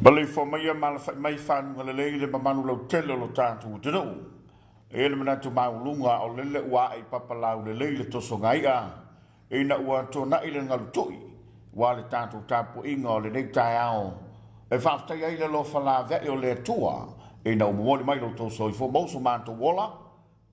Maleifua mai ma alafai mai fanuga lelei le mamalu lautele o lo tatou atunuu. E i ai le manatu maualuga o lele ua ae i papa laulelei le tosoga i'a ina ua tuanai le galu tui ua le tatou tapuaiga o lenei taeao e faafetaia ai le alofa laveai o le Atua ina ua momoli mai lo outou soifua ma uso matou ola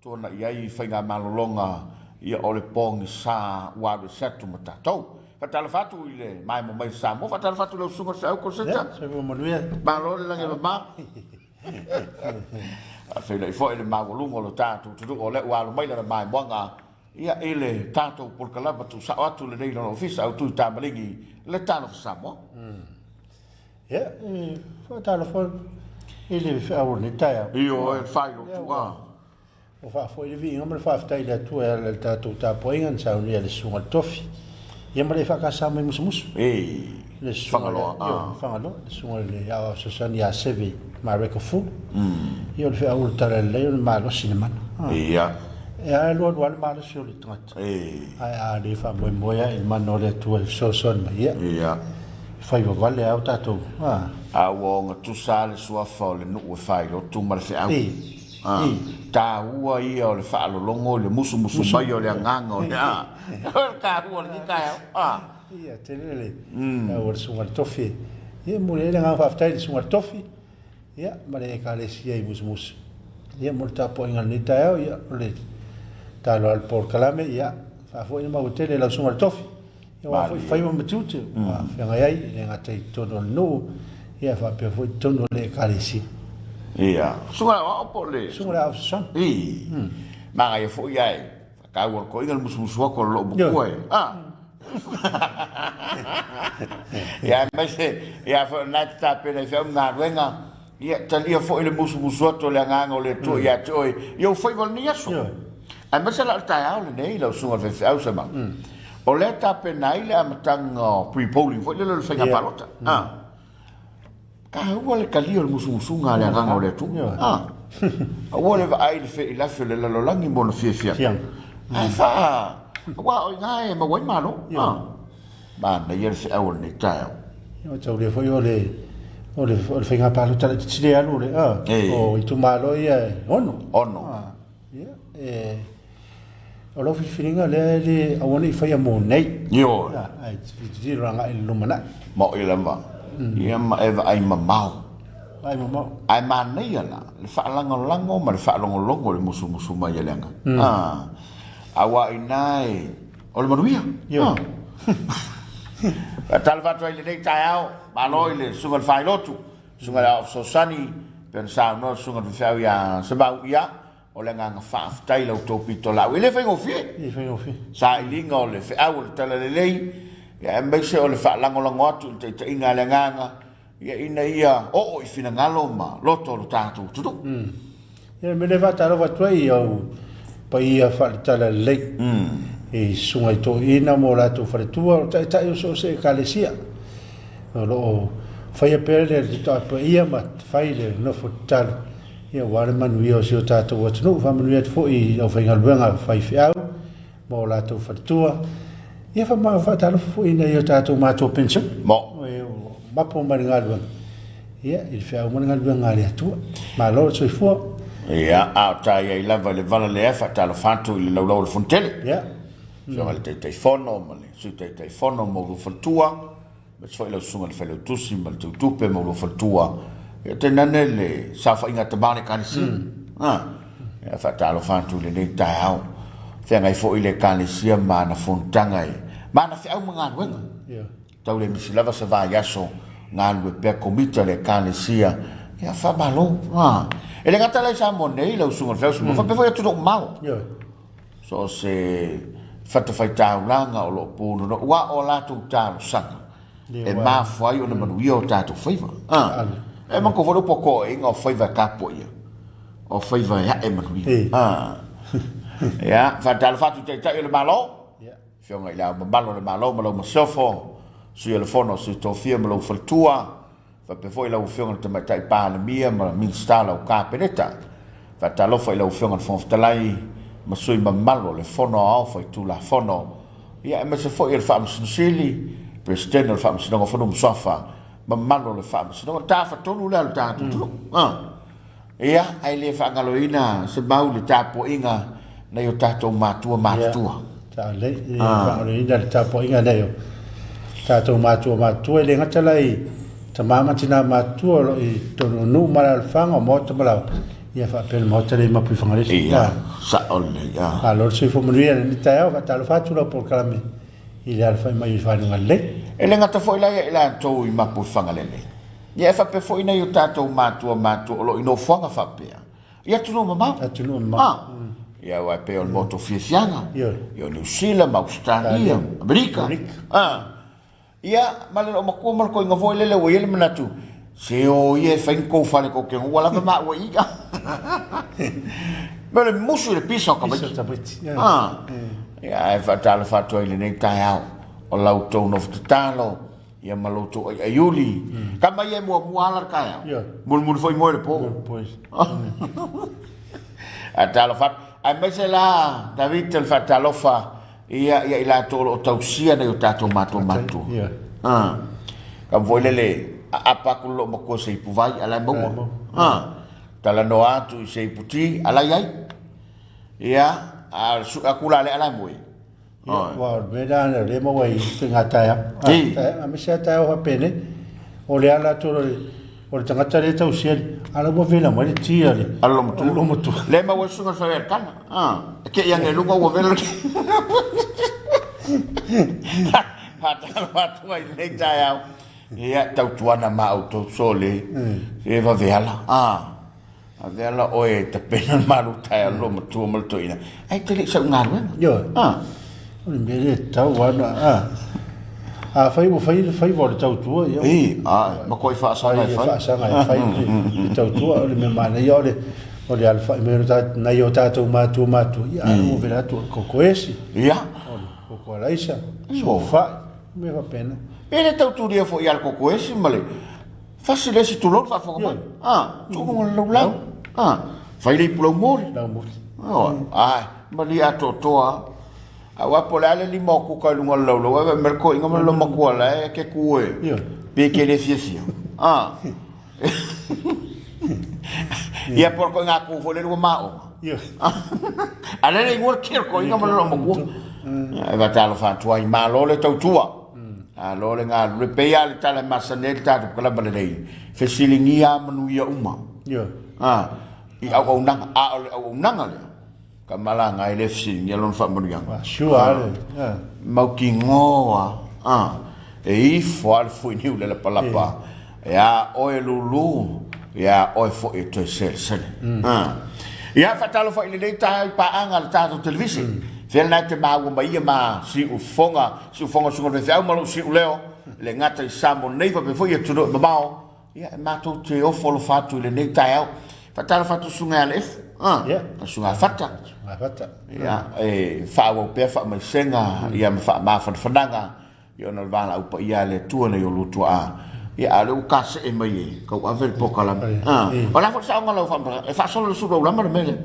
tuanai ai faigamalologa ia o le pogisa ua alu ese atu ma tatou. Faatalofa atu i le maemo mai o Samoa, faatalofa atu i lau susuga i le Feau Koseta. Soifua manuia. Malo le lagi e mama. Faafeiloai foi i le maualuga o lo tatou atunuu o lea ua alo mai lana maimoaga ia i le tatou polokalama tuusao atu lenei lona ofisa au Tui Tamaligi le Talofa Samoa. Ia, e faatalofa i le feau o lenei taeao. Ioe, faailotu a. Ua faafoi le viiga ma le faafetai i le Atua e ala i le tatou tapuaiga na saunia e le Susuga i le Tofi. Ia ma le EFKS mai Musumusu. Le Susuga Fagaloa. Ioe, Fagaloa, le Susuga i le Aoao Fesoasoani ia Seve Mareko Fulu. Ia o le feau o le Talalelei o le malosi le mana. E alu alu lava le malosi o le tagata. Ae a le faamoemoe lava i le mana o le Atua e fesoasoani mai, ia, e fai vavale lava o tatou. A ua ogatusa lava le suafa o le nuu e failotu ma le feau. Taua ia o le faalologo i le musumusu mai o le agaga o le a. O le taua o lenei taeao. Ia, tele le taua o le Susuga i le Tofi. Ia, e momoli ai le agaga faafetai i le Susuga i le Tofi, ia, ma le Ekalesia i Musumusu. Ia, mo le tapuaiga i lenei taeao, ia, o le talo a le polokalame, ia, faafoi le maua tele i lau Susuga i le Tofi. Ia, aua foi faiva ma tiute ua feagai ai, e le gata i totonu o le nuu, ia, faapea foi i totonu o le Ekalesia. Ia, Susuga i le Aoao po o le. Susuga i le Aoao Fesoasoani. I, manaia foi ae faataua le toeaina le musumusu atu a le loomatua e. A. Ia, aemaise, ia foi o lena e te tapena i feau ma galuega, ia, talia foi le musumusu atu o le Agaga o le Atua ia te oe i ou faiva o lenei aso. Aemaise la o le taeao lenei lau susuga i le faifeau Sama, o lea e tapena ai le amataga o pre-polling foi lele o le faiga palota. Taua le talia o le musumusuga a le Agaga o le Atua. Aua le vaai i le feilafi o le lalolagi ma ona fiafiaga. Ae faa, aua o i ina e maua ai malo. Manaia le feau o lenei taeao. Ia taulia foi o le o le o le faiga palota laitiiti lea e alu o le o itumalo ia e ono. Ono. Ia e o lau filifiliga lea e le aua ne i faia mo nei. Ioe. Ae tilotilo agai i le lumanai. Maoi lava. Ia ma e vaai mamao. Vaai mamao. Ae manaia la le faalagolago ma le faalogologo i le musumusu mai a le Agaga. Aua o ina e O le manuia. Ioe. Faatalofa atu ai i lenei taeao, malo i le Susuga i le Faailotu, Susuga i le Aoao Fesoasoani, pei ona saunoa le Susuga i le Faifeau ia Semau, ia, o le agaga faafetai i la outou pitolaau. E le faigofie. E le faigofie. Sailiga o le feau o le Talalelei, ia, aemaise o le faalagolago atu i le taitaiga a le Agaga, ia, ina ia oo i finagalo ma loto o lo tatou atunuu. Ia, o le mea lea e faatalofa atu ai i au paia faale-Talalelei, i susuga i toeaiina ma o latou faletua, o taitai o so o se Ekalesia, o lo o faia pea le tapuaia ma fai le nofo tatalo, ia, aua le manuia o si o tatou atunuu. Faamanuia atu foi i le aufaigaluega faifeau ma o latou faletua. Ia, faatalofa foi i nai o tatou matua penisione, o mapo mai le galuega, ia, i le feau ma le galuega a le Atua. Malo le soifua. Ia, a o ta i ai lava i le vala lea, faatalofa atu i le laulau o le Fonotele. Ia. Afioga i le Taitaifono ma le Sui Taitaifono ma ulua faletua, aemaise foi lau Susuga i le Failautusi ma le Teutupe ma ulua faletua, ia tainane le saofaiga a tama o le Ekalesia. Ia, faatalofa atu i lenei taeao. Feagai foi le Ekalesia ma ana fonotaga e, ma ana feau ma galuega. Ia. Tau le misi lava se vaiaso galulue pea komiti a le Ekalesia. Ia, faamalo. E le gata la i Samoa nei lau Susuga i le Feau, faapea foi atunuu mamao. Ioe. So o se fatafaitaulaga o lo o punono, aua o a latou talosaga e mafua ai ona manuia o tatou faiva. E manatua foi le upu a toeaiina, o faiva e tapuaia, o faiva e ae manuia. Ia, faatalofa atu i Taitai o le Malo, Afioga i Le Ao Mamalu o le Malo ma lau Masiofo, Sui o le Fono a Sui Tofia ma lou Faletua, faapea foi lau Afioga i le Tamaitai Palemia ma Minisita o lau Kapeneta. Faatalofa i lau Afioga i le Fofoga Fetalai ma sui mamalu o le Fono Aoao Faitulafono, ia aemaise foi o le Faamasino Sili, Peresetene o le Faamasinoga o Fanua ma Suafa. mamalu o le Faamasinoga. O le tafatolu lea o le tatou atunuu. Ia, ae le faagaloina se mau i le tapuaiga nai o tatou matua matutua. Ia, lelei, e le faagaloina le tapuaiga nai o tatou matua matutua, e le gata la i tama ma tina matutua o lo o i totonu o nuu ma alaalafaga, o maota ma laoa, ia faapea le maota lea i Mapuifagalele. Ia, sao lelei. Malo le soifua manuia i lenei taeao, faatalofa atu lau polokalame i le alafai mai i fanuga lelei. E le gata foi la ia i latou i Mapuifagalele, ia e faapea foi nai o tatou matua matutua o lo o i nofoaga faapea i atunuu mamao. Atunuu mamao. Ah. Ia aua e pei o le motu o fiafiaga, ia o Niu Sila ma Ausetalia, Amerika. Ah. Ia, ma le loomatua ma le toeaina foi lele ua i ai le manatu, se o ia e fai ni tou fale tou te ua lava maua i ia. Me o le musu i le pisa o tamaiti. Ah. Ia, ae faatalofa atu ai i lenei taeao o la outou nofo tatalo, ia ma lo outou aiaiuli. Kama ia e muamua ala le taeao. Mulimuli foi moe le po. Faatalofa atu. Aemaise la David le faatalofa ia ia i latou o lo o tausia nai o tatou matua matutua. Ah. Kama foi lele aapa atu le loomatua i se ipuvai a o la e maua. Ah. Talanoa atu i se iputi a la e i ai. Ia, a sue atu la lea a la e moe. Ia, aua o le mea lena o lea e maua ai i faiga taeao. Aemaise lava taeao faapenei, o le ala atu o le tagata lea e tausia, a o la ua vela mai le ti a le loomatua. Lea e maua ai le susuga i le Faialikana. E te i ane i luga ua vela le ti. Faatalofa atu ai i lenei taeao. Ia, tautuana ma outou sole, se vave ala. Ave ala oe e tapena le malu taeao le loomatua ma le toeaina, ae e te le i sau i galuega. Ioe. O le mea lea e tatau lava ona, afai ua fai le faiva o le tautua, ia. Ī, ae, matuai faasaga e fai. Faasaga e fai le tautua, o le mea manaia o le, o le alafai mai o nai o tatou matua matutua, ia, a ua vela atu o le koko esi. Ia. O le koko alaisa, sofai, mea faapena. Pe le tautulia foi ia le koko esi ma le Fasi le isi tulou le faafofoga mai. A, tuu luga o le laulau. A, fai le ipu laumoli. Laumoli. Ai, malie atoatoa. Aua po o le a le lima o kuka i luga o le laulau, ae vaai mai le toeaina ma le loomatua la e te tu e, pe te le fiafia. A. Ia po o le toeaina tu foi lele ua maoga. A lele i le kilo toeaina ma le loomatua. E faatalofa atu ai, malo le tautua. Malo le galulue. Pei lava le tala e masani ai le tatou kalama lelei, fesiligia lava manuia uma. Ah, i auaunaga. A o le auaunaga lea, ka malaga e le fesiligia lona faamanuiaga. Sure lava le. Mautinoa lava. E ifo lava le fuiniu i le lapalapa. Ia oe Lulu, ia oe foi e toe selesele. Ia, faatalofa i lenei taeao i paaga a le tatou televise. Fea lena e te maua mai ia ma siufofoga, siufofoga o Susuga Faifeau ma lou siuleo, e le gata i Samoa nei faapea foi i atunuu e mamao. Ia, e matou te ofo alofa atu i lenei taeao. Faatalofa atu i Susuga ia Aleefu, Susuga Fata. Ia, e faaauau pea faamaisega ia ma faamafanafanaga Ia ona o le valaau paia a le Atua nei o lua tuaa, ia a o lea ua kasee mai e tauave le polokalame. A, o le a foi le saoga o lau faamatalaga? E faasolo i le sulu aulama le mea lea.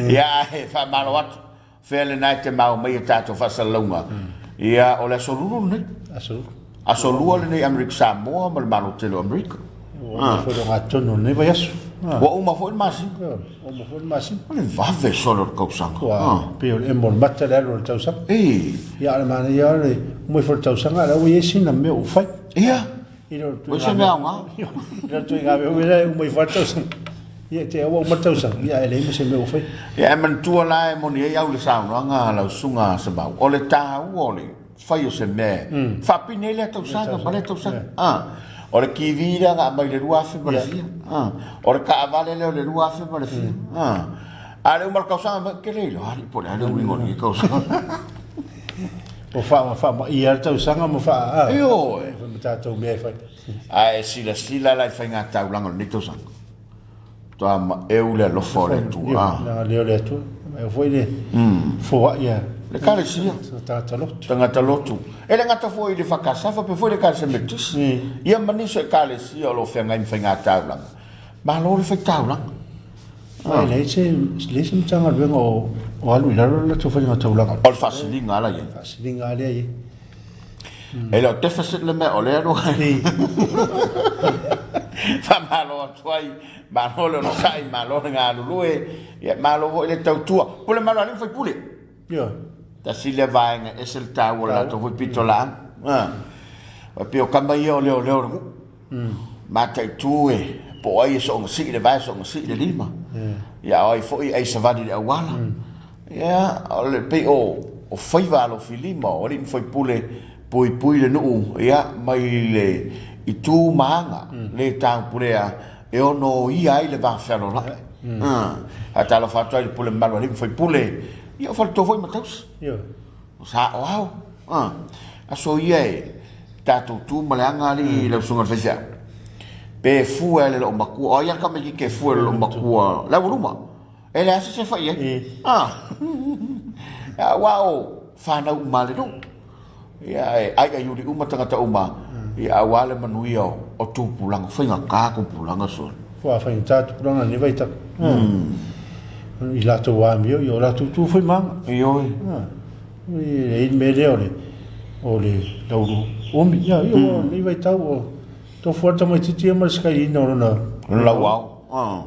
Ia, ae faamalo atu. Fea lena e te maua mai a tatou faasalalauga. Ia, o le aso Lulu lenei. Aso Lua. Aso Lua lenei Amerika Samoa ma le Malo tele o Amerika. Ua uma foi le ogatotonu o lenei vaiaso. Ua uma foi le masina. Ua uma foi le masina. O le vave solo o le tausaga. Ua pei o le emo o le mata le alu o le tausaga. Ei. Ia, a o le manaia o le uma ifo o le tausaga, o la ua i ai sina mea ua fai. Ia. I le Ua se mea aoga. I le ituaiga mea foi lea e uma ifo lava le tausaga. Ia, te ua uma le tausaga, ia ae leai ma se mea ua fai. Ia, e manatua la e moni ai au i le saunoaga a lau susuga Samau, o le taua o le fai o se mea e faapine ai lea tausaga ma lea tausaga. O le TV lea na aumai i le 2000 ma le fia. O le taavale lea o le 2000 ma le fia. A o le uma o le tausaga, ou te le iloa alii po o le a le uiga o lenei tausaga. Ua faamaia le tausaga ma faa... Ioe. Ma tatou mea e fai. A e silasila la i faiga taulaga o lenei tausaga, Matua maeu le alofa o le Atua. Leaga lea o le Atua. Maeu foi le foai a le Ekalesia. Tagata lotu. Tagata lotu. E le gata foi i le EFKS, faapea foi le Ekalesia Metotisi. Ia ma nisi o Ekalesia o lo o feagai ma faiga taulaga. Malo le fai taulaga. E leai se, leai se Matagaluega o, o alu i lalo le latou faiga taulaga. O le faasiliga lava la i ai. Faasiliga lava lea i ai. E le o deficit le mea o lea alu ai. Faamalo atu ai, malo le onosai, malo le galulue, ia malo foi le tautua. Pule malo a alii ma faipule. Ioe. Tasi lea vaega e ese le taua o le latou foi pitolaau. E pei o tama ia o leoleo o le nuu. Mataitu e po o ai e soona sii le vae soona sii le lima. Ia o ai foi e ai savali i le auala. Ia o le pei o o faiva alofilima o alii ma faipule puipui le nuu ia mai le itu ma aga le taupulea e ono oia ai le va fealolai. Faatalofa atu ai i le pule mamalu a alii ma faipule ia o faletua foi ma tausi. O saoao. Aso ia e tatou tu ma le aga alii lau susuga i le faifeau. Pe fua e le loomatua, o ai lava le tamaititi e fua i le loomatua le aualuma. E leai se se fai ai. Aua o fanau uma a le nuu. Ia e aiaiuli uma tagata uma, ia aua le manuia o tupulaga, faigata tupulaga sole. Ua faigata tupulaga i lenei vaitau. I latou amio, ia o latou tu foi ma aga. Ioe. E i ai le mea lea o le o le laulu umi. Ia, ia ua lenei vaitau ua tofu lava le tamaitiiti ia ma le sakailiina o lona lauao.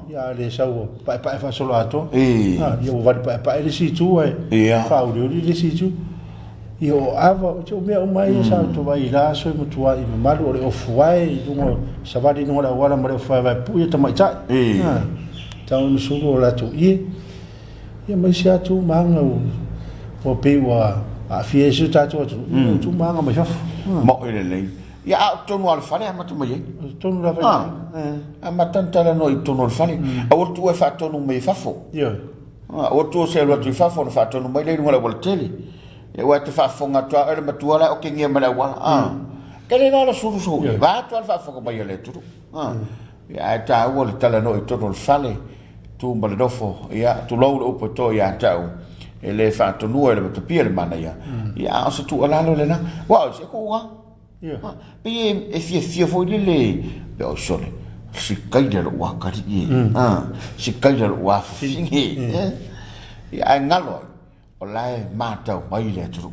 Ia a le sau ua paepae faasoloatoa. Ia ua vali paepae le isi itu ae faauliuli le isi itu. Ia o ava, o mea uma ia sa outou vaai i la aso e matuai mamalu o le ofuae i luga o savali i luga o le auala ma le ofuae vaepu'i o tamaitai. Tau ina sulu o latou ie. Ia ma isi lava tu ma aga ua pei ua aafia ai si o tatou atunuu, mm. tu ma aga mai fafo. Mo'i lelei. Ia a o totonu lava o le fale amata mai ai. O totonu lava i ah. Amata ona talanoa i totonu o le fale. Aua le tuua e faatonu mai i fafo. Ioe. Aua le tuua se alu atu i fafo ona faatonu mai lea i luga o le auala tele. Ia aua e te faafofoga atu lava oe le matua la e otegia mai le auala. Ah. Ke le la sulu sulu. Va atu le faafofoga mai a le atunuu. Ah. Ia ae taua le talanoa i totonu o le fale. Tu ma le nofo, ia, tulou le upu e to ia te au, e le faatonua e le matapia le manaia, ia, a o se tuualalo lena. Aua o se kuuga. Yeah. Pei e, e fiafia foi lele, pe o sole, sikaila lou akalii e, mm. sikaila lou afafine e, mm. Ia, ae galo ai, o la e matau mai le atunuu.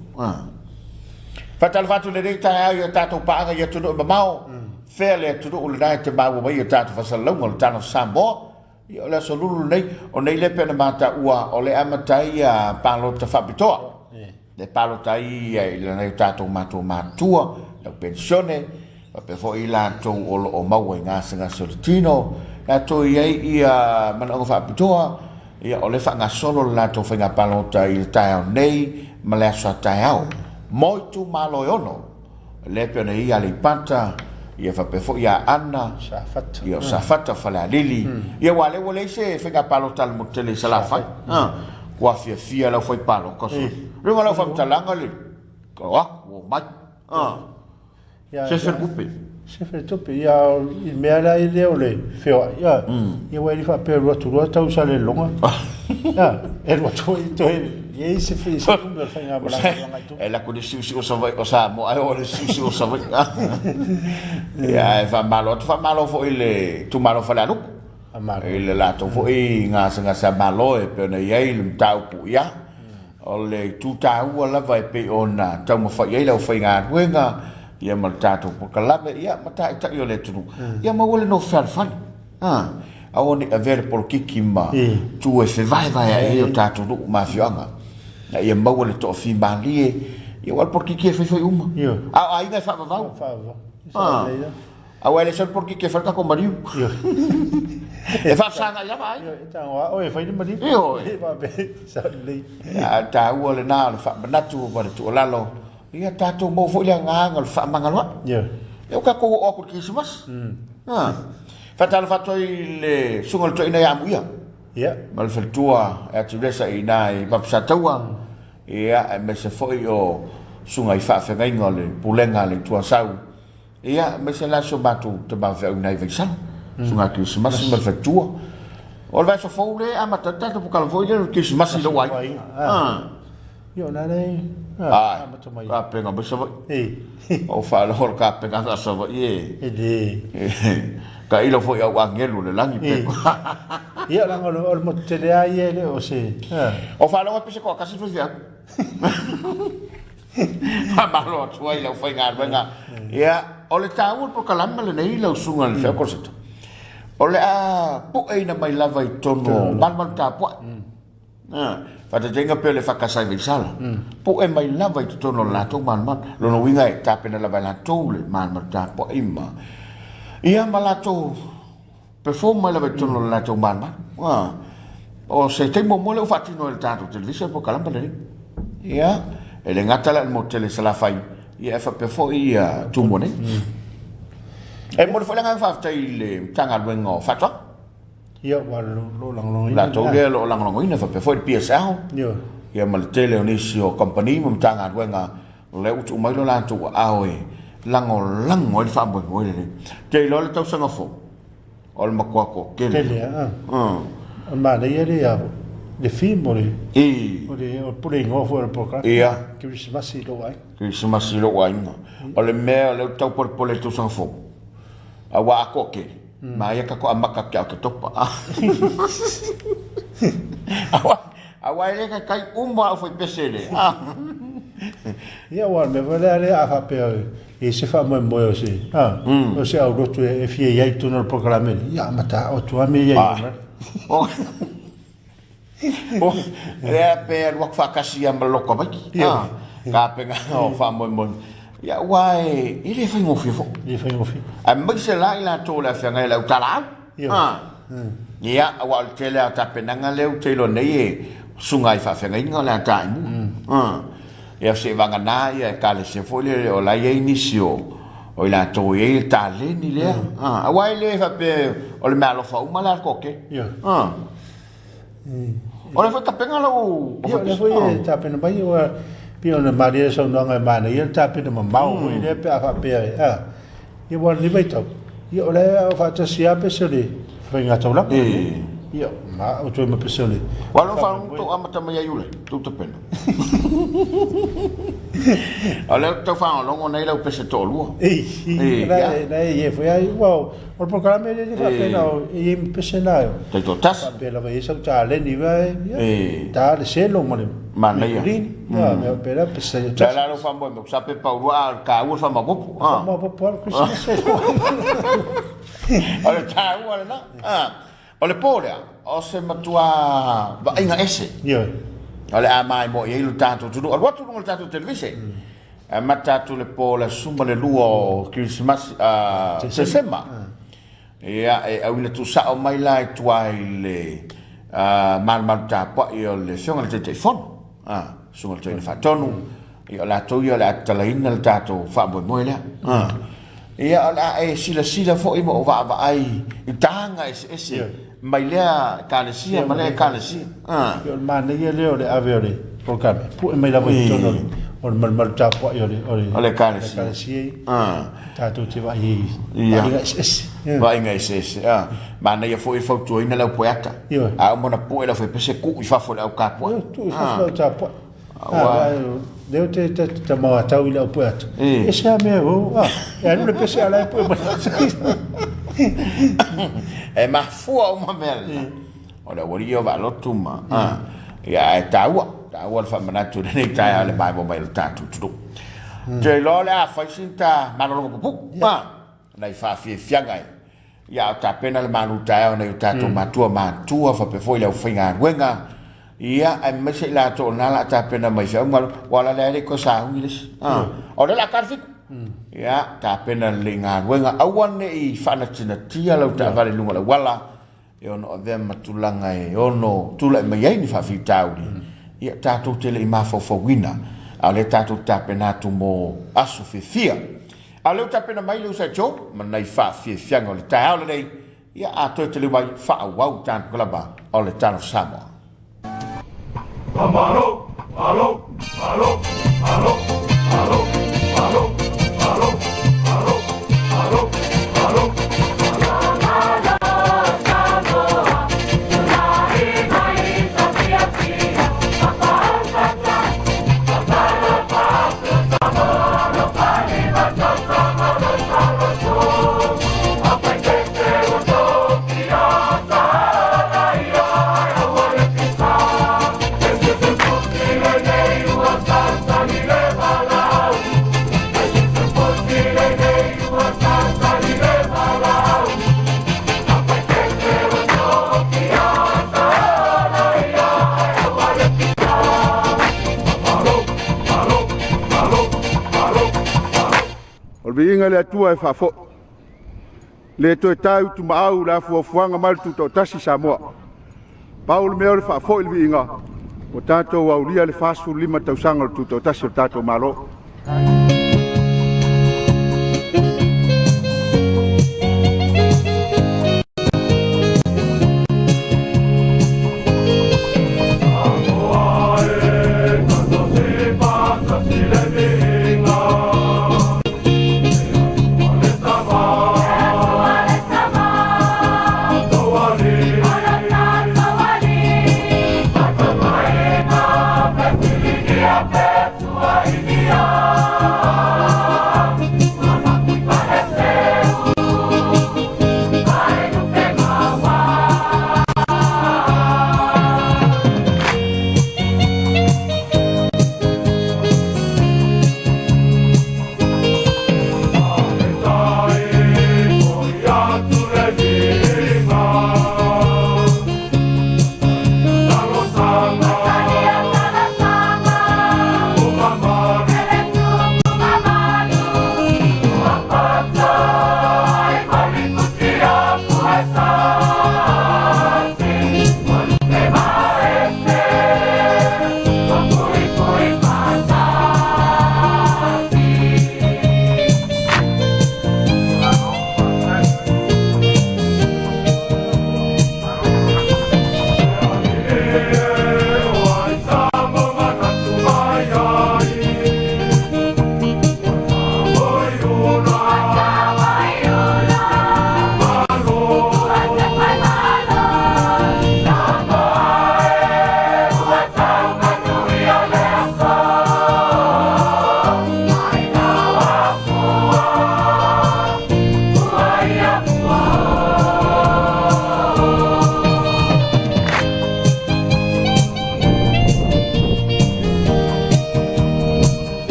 Faatalofa atu i lenei taeao i a tatou paaga i atunuu e mamao, fea le atunuu lena e te maua mai i a tatou faasalalauga o le Tala o Samoa. Ia o le aso lulu lenei, o nei lea pei ona mataua o le amata ai ia palota faapitoa. Le palota ai i nai o tatou matua matutua, le au penisione, faapea foi i latou o lo o maua i gasegase o le tino, latou e i ai ia manaoga faapitoa, ia o lea e faagasolo le latou faiga palota i le taeao nei ma le aso a taeao mo itumalo e ono, lea e pei ona i ai Aleipata, ia faapea foi ia Aana, Safata, ia o Safata, o Falealili, ia aua o lea ua leai se faiga palota a le motu tele i Salafai, ua fiafia le aufai palota, luga o lau faamatalaga le o atu o mai. Sefe le tupe. Sefe le tupe. Ia, i le mea la lea o le feoai, ia, ia ua e le faapea e alu atu loa tau Salelologa. Ia, e alu atu ai toe i ai se se umi o le faigamalaga e agai i tua. E alu atu i le siusiu o Savaii, o Samoa, ae oo i le siusiu o Savaii. Ia, ae faamalo atu, faamalo foi i le itumalo o Falealupo. Faamalo. I le latou foi gasegase a Malo e pei ona i ai le mataupu, ia. O le itu taua lava e pei ona taumafai ai le aufaigaluega ia ma le tatou polokalame ia ma taitai o le atunuu, ia maua le nofo fealofani. Aua ne i avea le polokiki ma tu e fevaevaea'i ai o tatou nuu ma afioaga, a ia maua le toafimalie, ia aua o le polokiki e faifai uma, a o aiga e faavavau. Aua e le sau le polokiki e fai le tatou maliu. E faafesagai lava aiga. E tago lava oe e fai le maliu. Ioe. E faapea, sao lelei. A o le taua lena o le faamanatu ma le tuualalo, ia tatou maua foi le agaga o le faamagaloai. Ioe. Ia ua tatou oo atu i le Kerisimasi. Faatalofa atu ai i le susuga i le toeaina ia Amuia. Ia. Ma le faletua ia Teresa i ina i Papasataua. Ia, aemaise foi o susuga i faafeagaiga o le Pulega a le Itu Asau. Ia, aemaise la si o matou tama feau i nai Vaisala, susuga Kerisimasi ma le faletua. O le vaiaso fou lea e amata ai le tatou pokala foi lea o le Kerisimasi i lou aiga. Ah. Ia, o lena lea e amata mai. Kapega mai Savaii. Ou faalogo le kapegaga a Savaii e. E le. Tailo foi au agelu o le lagi pe. Ia, leaga o le motu tele lava ia e le o se. O faalogo pei se toatasi le faifeau. Faamalo atu ai i le aufaigaluega. Ia, o le taua o le polokalame lenei lau susuga i le Feau Koloseta, o le a pueina mai lava i totonu o malumalu tapuai. Faataitaiga pei o le EFKS i Vaisala, pue mai lava i totonu o le latou malumalu. Lona uiga e tapena lava e latou le malumalu tapuai ma ia ma latou perform mai lava i totonu o le latou malumalu. O se taimi muamua lea ua faatino e le tatou televisa le polokalame lenei. Ia, e le gata la i le motu tele i Salafai, ia e faapea foi ia Tumua nei. E momoli foi le agaga faafetai i le Matagaluega o Faatoaga. Ia, ua lo lagolagoina. Latou lea o lo o lagolagoina faapea foi le PSL. Ioe. Ia ma le tele o nisi o kamupani ma Matagaluega o lea ua tuu mai lo latou aao e lagolago ai le faamoemoe lenei. Ou te iloa le tausaga fou, o le matua toatele. Tele lava. O le manaia lea le theme o le o le pule igoa foi o le polokalame. Ia. Kerisimasi i lou aiga. Kerisimasi i lou aiga. O le mea o lea ou te tau polepole i le tausaga fou, aua a toatele, ma ia tatou amata atu ia Oketopa. Aua e le taitai uma au faipese le. Ia aua o le mea foi lea lea a faapea e i ai se faamoemoe o se o se aulotu e fia i ai i totonu o le polokalame lea, ia amata ao atu lava mea ia i O lea pe alu atu faatasi ia ma le loto Havaiki. Tapena o faamoemoe. Ia aua e le faigofie foi. E le faigofie. Aemaise la i latou o le a feagai i le autalaau. Ia, aua o le tele lava o tapenaga lea ou te iloa nei e susuga i faafeagaiga o le a taimua. Ia seivagana ia ekalesia foi lele o la e i ai nisi o i latou e i ai le taleni lea. Aua e le faapea o le meaalofa uma le a le toatele. O lea foi tapena lau Ia, o lea foi e tapena mai, aua pei ona malie le saunoaga e manaia le tapena mamao foi lea pe a faapea e, a, ia aua o lenei vaitau, ia o la e faatasi lava pese o le faiga taulaga. Ia, ma o toe ma pese o le Aua lou faalogo tou amata mai ia Iulai, tou tapena. O lea ou te tau faalogologo nei lau pese toalua. Ei, la e i ai foi ai, aua o le polokalame lea e le faapena e i ai ma pese na. Taitoatasi. Faapea lava e i ai sau taleni va e, ia, ta le selo ma le Manaia. Ia, mea faapena pese taitoatasi. La la lou faamoemoe, sa pe pau lua, a o le taua le faamaopoopo. Faamaopoopo lava le Christmas. O le taua lena. O le po lea, o se matua vaaiga ese. Ioe. O le a maimoa i ai lo tatou atunuu. Alu atu i luga o le tatou televise. E amata atu le po o le aso 12 o Kerisimasi, Tesema. Ia, e auina tuusao mai la i tua i le malumalu tapuai o le Afioga i le Taitaifono, Susuga i le Toeaina Faatonu. Ia, o latou ia o le a tatalaina le tatou faamoemoe lea. Ia, o le a e silasila foi ma ou vaavaai i taga eseese mai lea Ekalesia ma lea Ekalesia. Ia, o le manaia lea o le ave o le polokalame, pue mai lava i totonu o le malumalu tapuai o le o le Ekalesia ia. Tatou te vaai ai i vaaiga eseese. Vaaiga eseese. Manaia foi e fautuaina le au pueata. A uma ona pue le aufaipese, tuu i fafo i le au tapuai. Tuu i fafo i le au tapuai. Aua lea ou te te magatau i le au pueata. E ese lava mea o, e alu le pese a o la e pue mai. E mafua uma mea lena. O le aualii o Vaalotu ma, ia ae taua, taua le faamanatu i lenei taeao i le maimoa mai o le tatou atunuu. Ou te iloa o le a fai sina ta malologa pupuu, nai faafiafiaga e, ia a o tapena le malu taeao nai o tatou matua matutua faapea foi le aufaigaluega, ia aemaise i latou o lena o le a tapena mai feau aua o la e le i toe sauni le isi. O lea o le a ta le 7. Ia tapena lelei galuega, aua ne i faanatinatia lau taavale i luga o le auala, e ono avea ma tulaga e ono tulai mai ai ni faafitauli, ia tatou te le i mafaufauina, a o lea tatou te tapena atu mo aso fiafia. A o lea ua tapena mai le uso a Joe ma nai faafiafiaga o le taeao lenei, ia a toe taliu mai, faaauau tatou lava o le Talofa Samoa. Malo, malo, malo, malo, malo, malo, malo, malo, malo, malo. O le viiga i le Atua e faafoi, le toe ta e utumaau le afuafuaga mai le Tutoatasi Samoa. Pau le mea o le faafoi le viiga, ua tatou aulia le 45 tausaga o le Tutoatasi o le tatou Malo.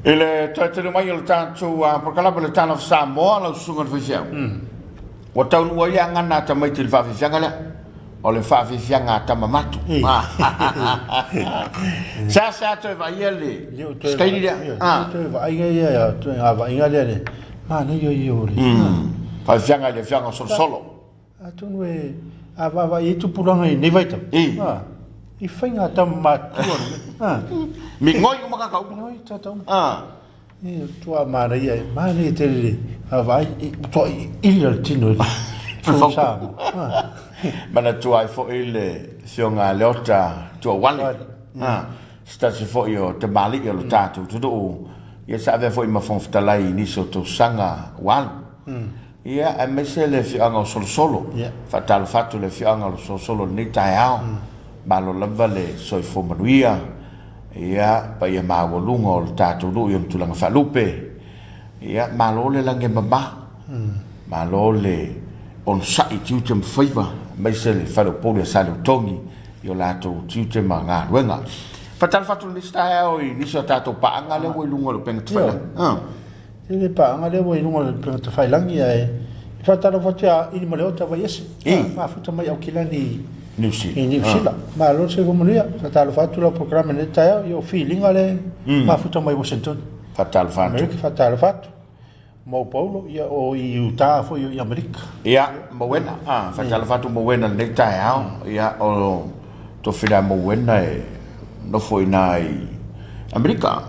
I le toe tele mai o le tatou polokalame o le Tala of Samoa lau susuga i le faifeau. Ua taunuu ai le agana a tamaiti i le faafiafiaga lea. O le faafiafiaga a tama matu. Seasea toe vaaia le sikaili lea. Toe vaaiga ia, toe vaaiga lea le manaia ia o le faafiafiaga i le afioaga o Solosolo. Atonu e a vaavaai ai tupulaga i nei vaitau, i faiga a tama matutua. Migoi uma tagata uma. Migoi tagata uma. E matua manaia, manaia tele le vaavaai, e matua iliili le tino i le Samoa. Manatua ai foi le afioga a Leota Tuauale, se tasi foi o tamalii o le tatou atunuu, ia sa avea foi ma Fofoga Fetalai i nisi o tausaga ua alu. Ia, aemaise le afioaga o Solosolo. Faatalofa atu i le afioaga o Solosolo i lenei taeao. Malo lava le soifua manuia. Ia, paia maualuga o le tatou nuu i ona tulaga faalupe. Ia, malo le lagi e mama. Malo le onosai i tiute ma faiva, aemaise le faleupolu ia Saleutogi i o latou tiute ma galuega. Faatalofa atu i lenei taeao i nisi o tatou paaga lea ua i luga o le upega tafailagi. Tele paaga lea ua i luga o le upega tafailagi ae faatalofa atu ia Ili ma Leota Vaiese, mafuta mai Aukilani i Niu Sila. Malo le soifua manuia. Faatalofa atu lau polokalame i lenei taeao, ia o filiga lea mafuta mai Washington. Faatalofa atu. Amerika, faatalofa atu. Mau Paulo, ia o i Utah foi i Amerika. Ia, Mauena, faatalofa atu Mauena i lenei taeao. Ia, o Tofila Mauena e nofo i ina i Amerika,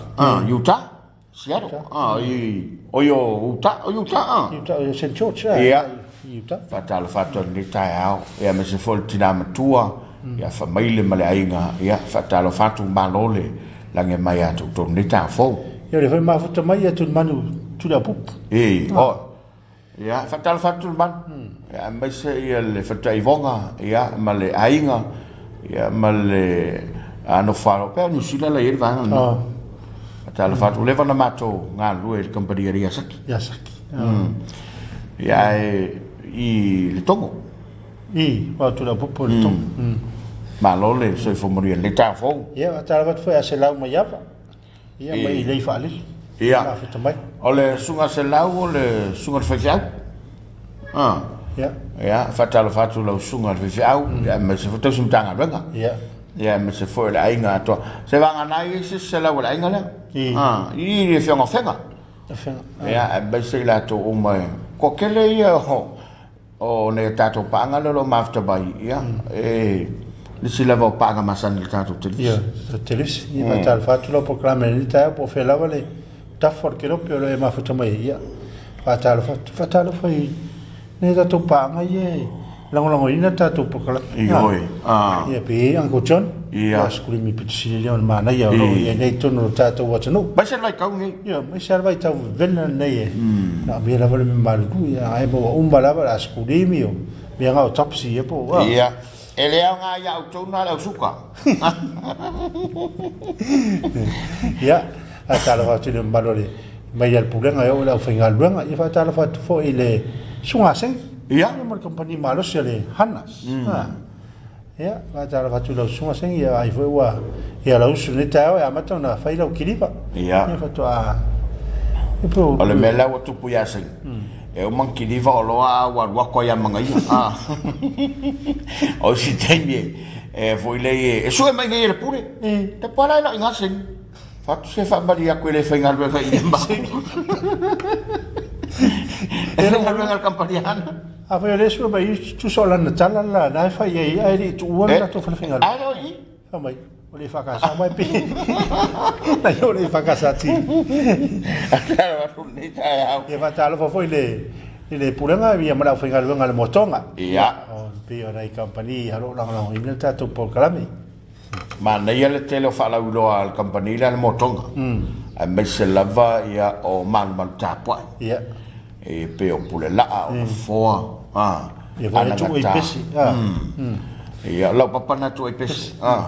Utah. Seattle. Ah, i o i o Utah, o Utah ah. Utah, o St. George, ah. Ia. I Utah. Faatalofa atu i lenei taeao. Ia aemaise foi le tina matua, ia Famaile ma le aiga. Ia faatalofa atu malo le lagi mai ia te outou i lenei taeao fou. Ia o lea foi mafuta mai ia Tulimanu Tuliaupupu. I, o. Ia faatalofa atu Tulimanu. Ia aemaise ia le Faletuaivoga, ia ma le aiga, ia ma le nofo pea o Niu Sila la i ai le vaega lena. Faatalofa atu, ua leva ona matou galulue i le kamupani a le Yasaki. Yasaki. Ia ae i Letogo. I, o Tuliaupupu o Letogo. Malo le soifua manuia i lenei taeao fou. Ia faatalofa atu foi ia Selau Maiava. Ia mai i lei faalili. Ia. Mafuta mai. O le susuga Selau o le susuga i le faifeau. Ah. Ia. Ia, faatalofa atu lau susuga i le faifeau, ia aemaise foi tausi Matagaluega. Ia. Ia aemaise foi o le aiga atoa. Se vagana ai se isi Selau o le aiga lea. I. Ah, i le afioga o Fega. Fega. Ia, aemaise i latou uma e toatele ia o O nai a tatou paaga lea o lo o mafuta mai, ia, e nisi lava o paaga masani i le tatou televisa. Ia, tatou televisa. Ia, faatalofa atu lau polokalame i lenei taeao po o fea lava le tafa o le kelope o lo o e mafuta mai ai. Ia, faatalofa atu. Faatalofa i nai a tatou paaga ia e lagolagoina le tatou polokalame. Ioe. Ah. Ia, pe i ai Uncle John. Ia. Ia, Sukulimi Pitusili lea o le manaia o lo o i ai nei i totonu o le tatou atunuu. Mai se vaitau nei. Ia, aemaise lava le vaitau vevela lenei e manaomia lava le mea malulu, ia ae maua uma lava le asekulimi o mea na o topsy ia po o a. Ia, e le aoga ia outou na le ausuka. Ia, faatalofa atu i le mamalu o le mai le Pulega e oo i le aufaigaluega. Ia faatalofa atu foi i le Susuga a Seni. Ia. Ia ma le kamupani malosi a le Hannas. Ia, faatalofa atu i lau susuga Sengi, ia ai foi ua ia lau usu nei taeao e amata ona fai lau kiliva. Ia. Ia faatoa ia po O le mea lea ua tupu ia Sengi, e uma ona kiliva o loa a ua alu atu ai ia Magaia. Ah. O isi taimi e, e foi lei e, e sue mai nei e le pule. E. Te pala e lau inga Sengi. Fatu se faamalie atu e le faigaluega i le mau. E faigaluega le kamupani ana. Afai o lea sua mai tusa o lana tala la na e fai ai ae le i tuua le tatou fale faigaluega. Ae le o i. Fai mai, o le EFKS mai pe. Na i o le EFKS ti. Ia faatalofa foi le i le pulega ia ma le aufaigaluega a le Motoga. Ia. O pei o nai kamupani o lo o lagolagoina le tatou polokalame. Manaia le tele o faalauiloa a le kamupani lea a le Motoga, aemaise lava ia o malumalu tapuai. Ia. E pei o Pulelaa, o Nofoa, a. Ia foi le tuu ai pesi. A. Ia, o lau papa na tuu ai pesi. A.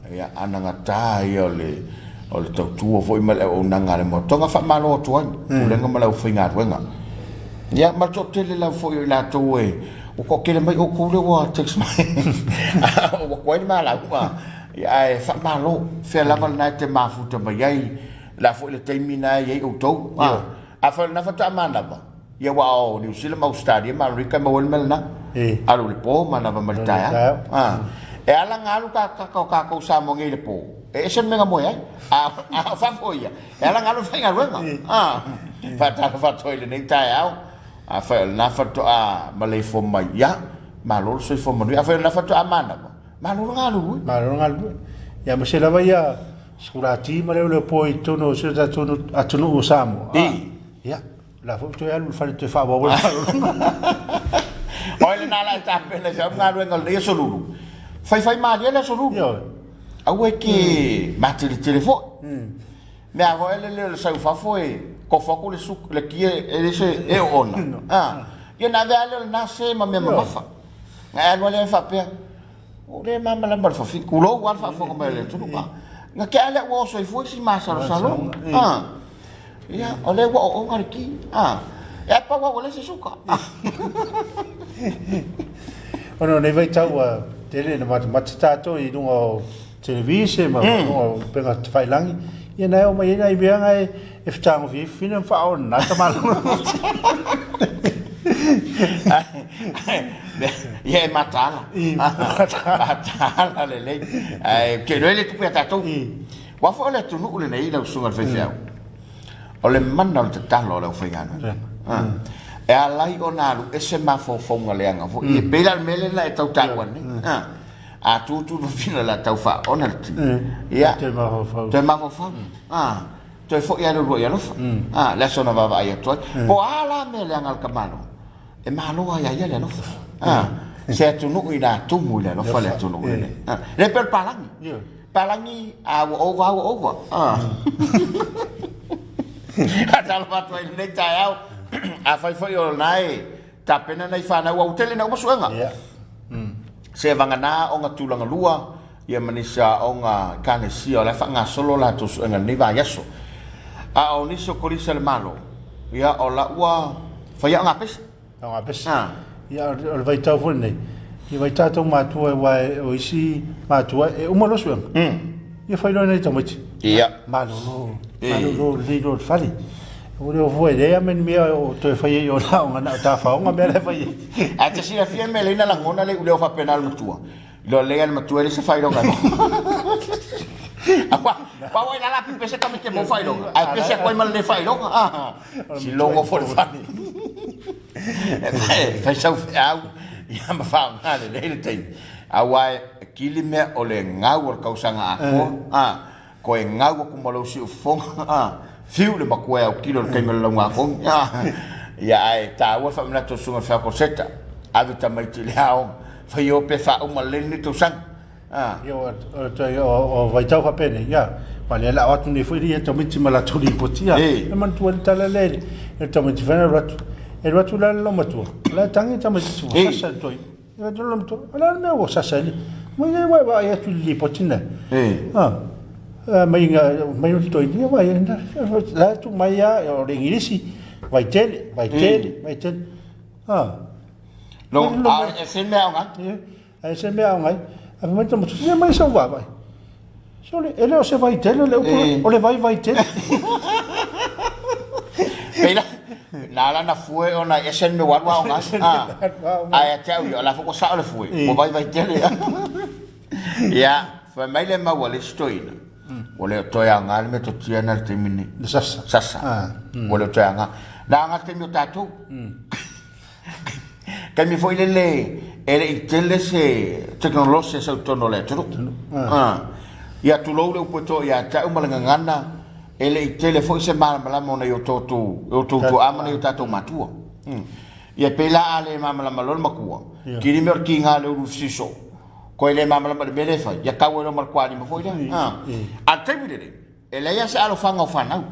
Ia, anagata ia o le o le tautua foi ma le auaunaga a le Motoga faamalo atu ai, pulega ma le aufaigaluega. Ia, ma le toatele lava foi o i latou e Ua toatele mai outou lea ua text mai. Ua tuai le ma lauga. Ia, ae faamalo. Fea lava lena e te mafuta mai ai. La foi le taimi na e i ai outou. Ioe. Afai o lena faatoa manava, ia aua o Niu Sila ma Ausetalia ma Amerika e maua ai le mea lena. E. Alu i le po, manava mai le Alu i le taeao. taeao. A. E ala ona alu tatou Samoa nei i le po, e ese le mea na moe ai. A o fafo ia, e ala ona alu e faigaluega. A. Faatalofa atu ai i lenei taeao. Afai o lena faatoa maleifua mai, ia, malo le soifua manuia. Afai o lena faatoa manava, malo le galulue. Malo le galulue. Ia aemaise lava ia sikulati ma leoleo i totonu o si o tatou atunuu o Samoa. I. Ia, o la foi ua toe alu i le fale toe faaauau ai le malologa. O ai lena la e tapena i se galuega o lenei aso lulu. Faifai malie le aso lulu. Ioe. Aua e te mateletele foi. Mea foi lele o le sau i fafo e kofo atu le suka, le ki e le se e oona. A, ia ona ave lava lea o lena se ma mea mamafa. Na e alu lava lea e faapea, o lea e malamalama le fafine, tulou lava le faafofoga mai a le atunuu. A, na tea lea ua oso ai fua isi masalosaloga. A, ia, o lea ua oona le ki. A, e a pau lava ua leai se suka. Ona o nei vaitau ua tele ina matamata tatou i luga o televise ma luga o upega tafailagi, ia na e oo mai ai nai mea na e fetagofie ai fafine ma faaoa na tamaloa. Ia e mataala. Mataala lelei. Ae ou te iloa e le tupu ia tatou. Aua foi o le atunuu lenei lau susuga i le faifeau, o le mana o le tatalo a le aufaigaluega. E ala ai ona alu ese mafaufauga leaga foi. E pei la o le mea lea na e tau taua nei. A tu tu fafine o le a tau faaona le ti. Ia. Toe mafaufau. Toe mafaufau. A, toe foi lava i le uluai alofa. A, le aso na vaavaai atu ai. Po o a la mea leaga a le tamaloa, e malo lava ia ia le alofa. A, se atunuu ina tumu i le alofa le atunuu lenei. A, le pei o le palagi. Palagi, a ua ova lava ua ova. A. Faatalofa atu ai i lenei taeao. Afai foi o lena e tapena nai fanau ua tele ina uma suega. Yeah. Se vagana aoga tulaga lua ia ma nisi aoga ekalesia o la e faagasolo latou suega i lenei vaiaso. A o nisi o kolisi a le Malo, ia o la ua fai aoga pese. Aoga pese. Ia o le vaitau foi lenei, ia vai tatou matua aua o isi matua e uma loa suega. Ia fai loa nai tamaiti. Ia. Malolo, malolo lelei loa le fale. Ua le ofo e leai a ma ni mea o toe fai ai o na o na o tafaoga mea la e fai ai. Ae te silafia mea lei na lagona le uleo faapena le matua. Iloa lelei a le matua e leai se faailoga e maua. Aua, pau ai lala pipese tamaiti e maua faailoga. Ae pese atu ai ma le le faailoga. Ah, silogo foi le fale. E fai sau feau ia ma faaaoga lelei le taimi. Aua e kili mea o le gau o le tausaga atoa, a, koe gau atu ma lou siufofoga, a, fiu le matua e autilo i le taimi o le lauga-a-kogi, a. Ia ae taua le faamanatu o le Susuga i le Feagoseta, ave tamaiti i le aoga, fai o pe faauma lelei lenei tausaga. Ah. Ia, o vaitau faapenei, ia, ma lea la o atu nei foi ia tamaiti ma latou lipoti, ia. E manatua le tala lea i le tamaiti foi na alu atu. E alu atu la le loomatua, o la e tagi le tamaiti ua sasa le toi. E alu atu le loomatua, o le a le mea ua sasa ai le. Mai ia ua e vaai atu i le lipoti na. Ah, mai nga mai o toi ia vai la tu mai ia o le Ingilisi vai tele, vai tele, vai tele. Ah. Lo, a e se mea o ngai. Ae se mea aoga ai. Ae fai mai le tamaiti, ia mai sau vaavaai. Sole, e le o se vai tele le upu, o le vaivai tele. Pei la, na ala na fue ona e ese le mea ua alu aoga ai. Ah. Ae ia te au ia, o la foi ua sao le fue, ua vaivai tele. Ia, fai mai le mau a le isi toeaina, ua le o toe aoga le metotia na i le taimi lenei. Le sasa. Sasa. Ua le o toe aoga. Na aoga i le taimi o tatou. Taimi foi lele e le i tele se tekonolosi e sau i totonu o le atunuu. Ah. Ia tulou le upu e toa ia te au ma le gagana, e le i tele foi se malamalama o nai o tatou, o outou tuaa ma nai o tatou matua. Ia pei la a le malamalama loa le matua, kili mea o le kiga le ulu siso, koe le malamalama i le mea lea e fai, ia tau ai loa ma le kualima foi lea. Ah. A o le taimi lenei, E leai lava se alofaga o fanau.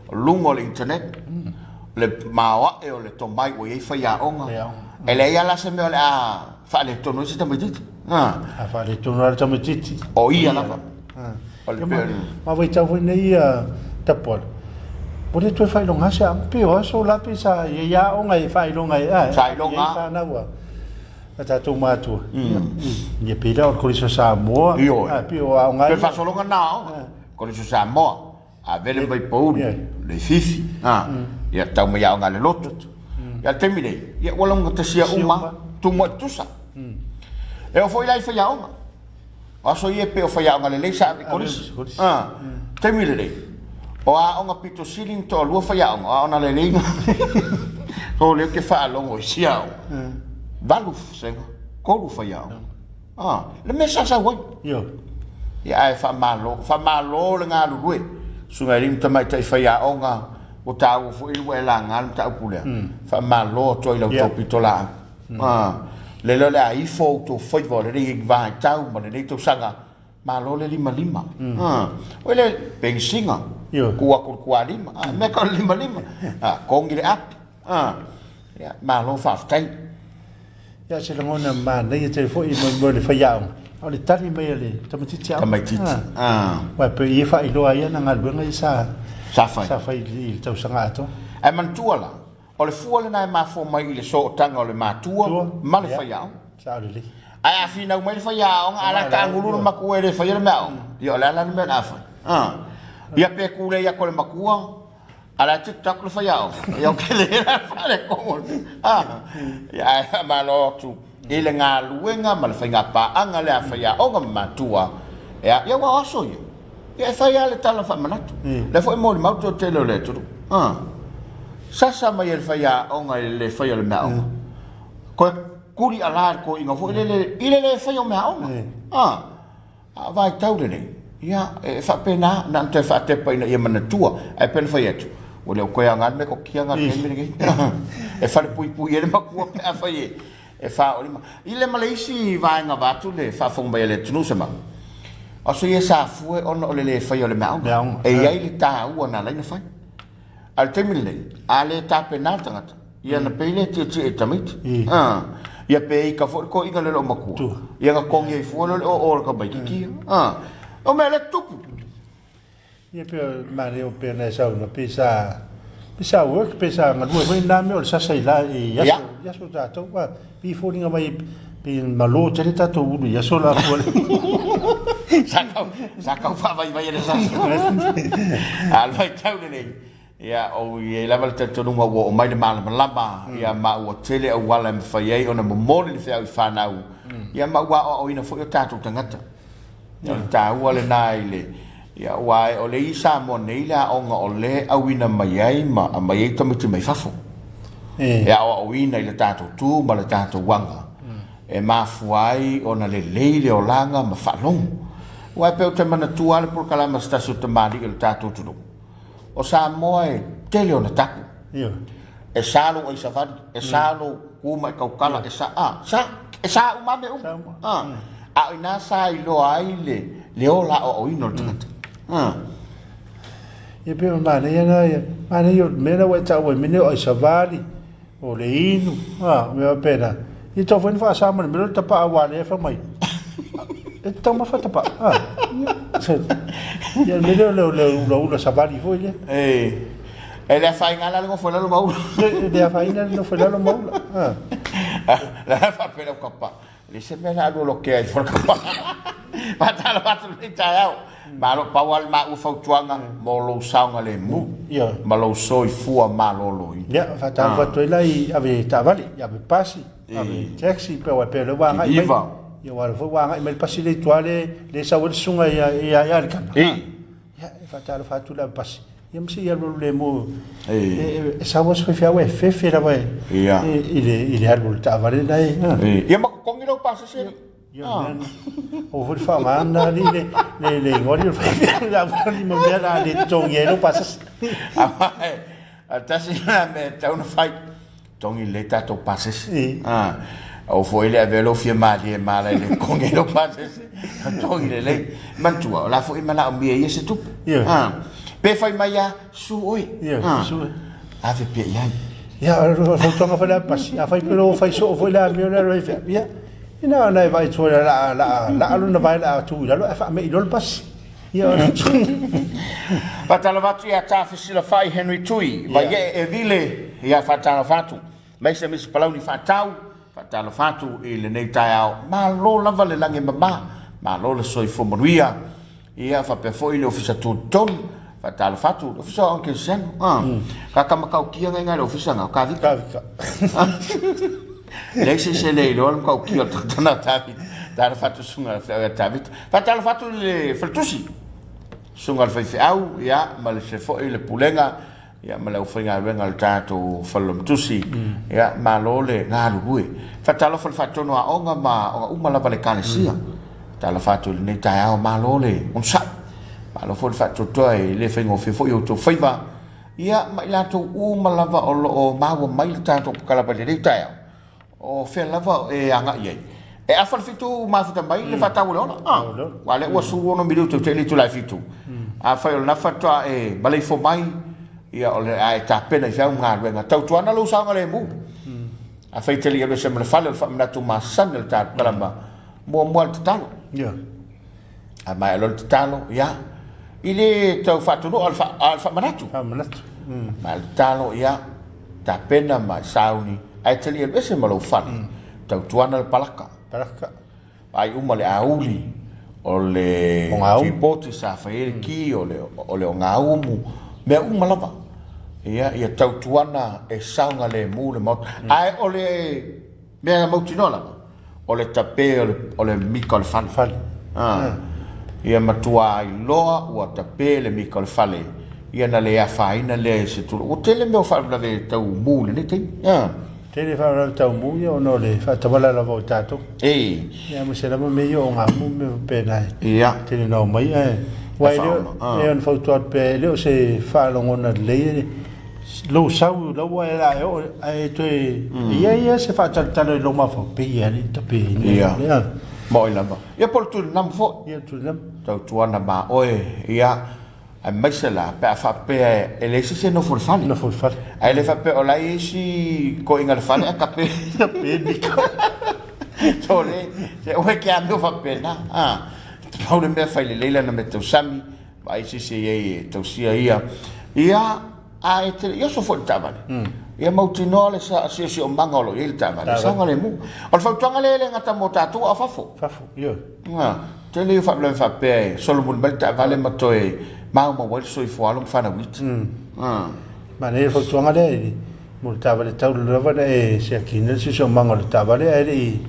O luga o le internet, le maoae o le tomai ua i ai faiaoga. E leai lava la se mea o le a faaletonu ai se tamaitiiti. A faaletonu lava le tamaitiiti. O ia lava. O le pei Ma vaitau foi nei ia Tapuala. Ua le toe faailoga lava se aoga. Pei o aso la pei sa i ai aoga e faailoga ai a. Sa iloga. Fanau a. A tatou matua. Ia pei la o le Kolisi o Samoa. Ioe. A pei o aoga Pe faasologa na aoga. Kolisi o Samoa, Avele ma Vaipouli, Leififi, ia tau mai aoga a le lotu. Ia le taimi nei, ia ua laugatasia uma, tumu ai tutusa. E oo foi la i faiaoga. O aso ia e pei o faiaoga lelei sa ave i kolisi. Taimi lenei, o aoga pito sili na toalua faiaoga, o aoga lelei na. O lea ou te faalogo i isi aoga, 8 sega, 3 faiaoga. Le mea sa sau ai. Ia ae faamalo, faamalo le galulue. Susuga i alii ma tamaitai faiaoga, ua taua foi ua e laga le mataupu lea. Faamalo atu ai i la outou pitolaau. Lele o le a ifo outou faiva o lenei vaitau ma lenei tausaga, malo le limalima. Oi le penisina, tuu atu i le tualima, mea tau le limalima, togi le api. Ia, malo faafetai. Ia, se lagona manaia tele foi mo le faiaoga, o le tali mai a le tamaitiiti aoga. Tamaitiiti. Aua e pei e faailoa ai ana galuega ia sa Sa fai. Sa fai i le tausaga atoa. Ae manatua la, O le fua lena e mafua mai i le sootaga o le matua ma le faiaoga. Sao lelei. Ae a finau mai le faiaoga, a la taagulu le matua e le faia le meaaoga, ia o le a la le mea o le a fai? A. Ia pe tulei atu le matua, a la e tiktok le faiaoga, ia o tele la le faaletonu. A. Ia ae faamalo atu i le galuega ma le faigapaaga lea a faiaoga ma matua, ia, ia ua o aso ia. Ia e fai lava le tala faamanatu. Lea foi e molimau le toatele o le atunuu. A. Sasa mai e le faiaoga i le le faia o le meaaoga. Koe kuli ala le toeaina foi lele i le le faia o meaaoga. A. A o vaitau lenei, ia e faapena, na ona toe faatepa ina ia manatua. Ae pei ona fai atu, ua le o toe aoga le metotia lena i le taimi lenei. E falepuipui ai le matua pe afai e E 45. I le ma le isi vaega vaeatu le faafofoga mai a le atunuu se mau, o aso ia sa fue ona o le le faia o le meaaoga. E i ai le taua na ala ai ona fai. A o le taimi lenei, a le tapena le tagata, ia ona pei lea e tietie i tamaiti. Ia pe ika foi le toeaina le loomatua, ia ona togi ai fua lea o le oo o le tamaitiiti ia. O mea lea e tutupu. Ia pei o manaia o pei ona e saunoa pei sa pei sa work pei sa galue foi na mea o le sasa i la i aso i aso tatou a pei foliga mai pei malo tele tatou ulu i aso la fua Sa tau sa tau faavaivai e le sasa. A o le vaitau lenei, ia o i ai lava le talitonuga ua oo mai le malamalama, ia ma ua tele auala e mafai ai ona momoli le feau i fanau, ia ma ua aoaoina foi o tatou tagata. O le taua lena i le, ia, aua o lea i Samoa nei le aoga o lea e auina mai ai ma aumai ai tamaiti mai fafo. E aoaoina i le tatou tu ma le tatou aga e mafua ai ona lelei le olaga ma faalogo. Aua e pei ou te manatua lava le polokalame a se tasi o tamalii o le tatou atunuu, o Samoa e tele ona tapu. E sa lou ai savali, e sa lou ku ma e tautala, e sa, a, sa, e sa uma lava mea uma. A, a o ina sa iloa ai le, le ola aoaoina o le tagata. A. Ia pei o le manaia lena ia, manaia o le mea lena ua e taua i mea nei o aisavali, o le inu, a, o mea faapena. Ia tatau foi ona faasa ma le mea lea o le tapaa aua lea e fai mai, e te taumafa tapaa, a. Ia le mea lea o le ulaula savali foi lea. E, e le afaina la le nofo i lalo ma ula. E le afaina le nofo i lalo ma ula. A. La faapea lau kapa, Le se mea la alu loke ai fo kapa. Faatalofa atu lenei taeao. Malo pau lava le maua fautuaga mo lou saogalemu ma lou soifua maloloina. Ia, faatalofa atu ai la i ave taavale, i ave pasi, ave taxi, pe aua pe o lea ua agai mai. Ia aua o lea foi ua agai mai le pasi lea i tua lea e sau ai le susuga ia Alikana. Ia, e faatalofa atu i le ave pasi. Ia ma se i alualu lemu e sau lava si faifeau e fefe lava i le alu o le taavale lena e. Ia ma totogi lau pasese. Ia, o foi le faaaogaina alii le igoa alii o le faifeau le alu ma mea la le totogi ai lau pasese. A tasi lena mea e tatau ona fai. Togi lelei tatou pasese. Aua foi le avea lou fia malie ma ala e le togi ai lou pasese. Togi lelei. Manatua, o la foi e manaomia e ia se tupe. Pe fai mai lava, su oe. Ave pea i ai. Ia, o le fautuaga foi lea pasi, afai pe lou fai soo foi le amio lea le faifeau, ia, ina ona e vaai atu foi la la la lona vae la tu i lalo ae faamei loa le pasi. Ia, Faatalofa atu ia Tafesilafai Henry Tui, Vaiee Evile, ia faatalofa atu. Maise Misi Palauni Faatau, faatalofa atu i lenei taeao. Malo lava le lagi e mama, malo le soifua manuia. Ia faapea foi le Ofisa Tutotonu, faatalofa atu le Ofisa o Aoga Kerisiano. Ah, Kaka matautia ngai ngai le Ofisa ngau, kavika. Kavika. Leai se se le iloa le matautia o le tagata Tavita. Talofa atu susuga i le feau ia Tavita. Faatalofa atu i le faletusi, susuga i le faifeau, ia, ma le se foi le pulega, ia, ma le aufaigaluega a le tatou Falelomotusi, ia, malo le galulue. Faatalofa i le faatonu aoga ma aoga uma lava a le Ekalesia. Talofa atu i lenei taeao, malo le onosai, malo foi le faatoatoa, e le faigofie foi outou faiva, ia, ma i latou uma lava o lo o maua mai le tatou polokalame i lenei taeao. O fea lava e agai ai? E afa le fitu mafuta mai le faatau o le ola. Ah, aua lea ua 16 miliuta ua tele itula e fitu. Afai o lena faatoa e maleifo mai, ia o le a e tapena i feau ma galuega. Tautuana lou saogalemu. Afai e te le i alu ese ma le fale o le faamanatu masani o le tatou kalama, muamua le tatalo. A maea loa le tatalo, ia, i le tau faatunuu a o le faamanatu. Faamanatu. Maea le tatalo, ia, tapena ma sauni, ae te le i alu ese ma lou fale, tautuana le palaka. Palaka. Vaai uma le auli, o le tipoti sa fai ai le ki, o le, o le ogaumu, mea uma lava. Ia, ia tautuana e saogalemu le maota. Ae o le Mea mautinoa lava, o le tape o le mika o le fale. Fale. Ah. Ia matua iloa ua tape le mika o le fale, ia na le afaina lea i se tulaga. Ua tele mea o faalavelave tau mu i lenei taimi. Ah. Tele faalavelave tau mu ia ona o le faatavala lava o tatou. E. Ia aemaise lava mea ia o gamu ma mea faapena e. Ia. Tele na omai ae aua e le o, e ona fautua atu pea e le o se faalogona lelei lou sau la ua e la e oo ae toe ia ia se faatalatala i lou mafaufau pei e alii tapeina Ia. ia Maoi lava. Ia po o le tulinamu foi. Ia tulinamu. Tautuana ma oe, ia, aemaise la pe a faapea e leai se isi e nofo i le fale. Nofo i le fale. Ae le faapea o la e i ai isi toeaiina i le fale ae tape. Tape mika. Tole, se oe ke amio faapena. Ah, pau le mea fai lelei lana mea tausami, Vaai se isi e i ai e tausia ia. Ia, a e te le i oso foi i le taavale. Ia mautinoa le siosiomaga o lo o i ai le taavale, saogalemu. O le fautuaga lea e le gata mo tatou a o fafo. Fafo, ioe. Ua tele ia faalavelave faapea e solomuli mai le taavale ma toe maumau ai le soifua alo ma fanau iti. Manaia le fautuaga lea i mo le taavale tau lava na e siakiina le siosiomaga o le taavale ae le i.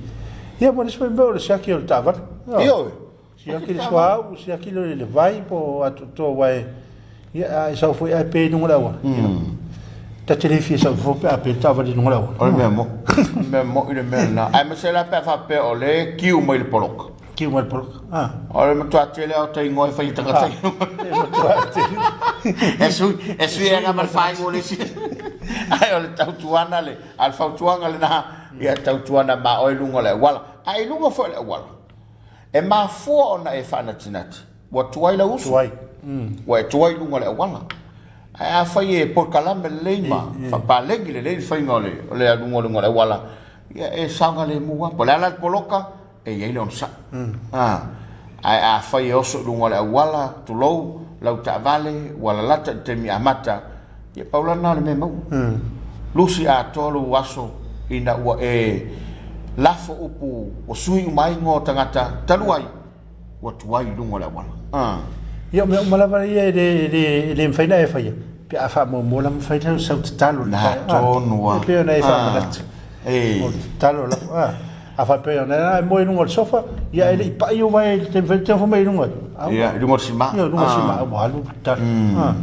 Ia ma le isi foi mea o le siaki o le taavale. Ioe. Siaki le suauu, siaki le le vai po o atoatoa aua e, ia, a e sau foi ae pe i luga o le auala. Ia. Ta te le fia sau fo pe a pe taavale i luga o le auala. O le mea moni, o le mea moni le mea lena. Aemaise la pe a faapea o lea e kiu mai le poloka. Kiu mai le poloka. Ah. O le matua tele lava o taigoa e fai e tagata i luga. E matua tele. E sui, e sui e ma le faaigu o le isi. Ae o le tautuana le, a o le fautuaga lena, ia tautuana ma oe i luga o le auala. Ae i luga foi o le auala, e mafua ona e faanatinati, ua tuai lau usu. Tuai. Ua e tuai i luga o le auala. Ae afai e polokalame lelei ma faapalegi lelei le faiga o le o le aluga i luga o le auala, ia e saogalemu lava. Po o le a la le poloka, e i ai le onosai. Ae afai e oso i luga o le auala, tulou, lau taavale ua lalata i le taimi amata, ia pau la lena o le mea e maua. Lusi atoa lou aso ina ua e lafo upu ua sui uma ai igoa o tagata talu ai, ua tuai i luga o le auala. Ah. Ia, o mea uma lava ia e le, e le, e le mafai ona e faia, pe a faamuamua la mafai ona sau tatalo i le Na taeao. tonu lava. E pei ona e faamanatu. E. O le tatalo lava. Ah. A faapea ona e moe i luga o le sofa, ia e le i pai ou vae i le taimi fai te nofo mai i luga. Au. Ia, i luga o le sima. Ia, i luga o le sima, ua alu le tatalo. Ah.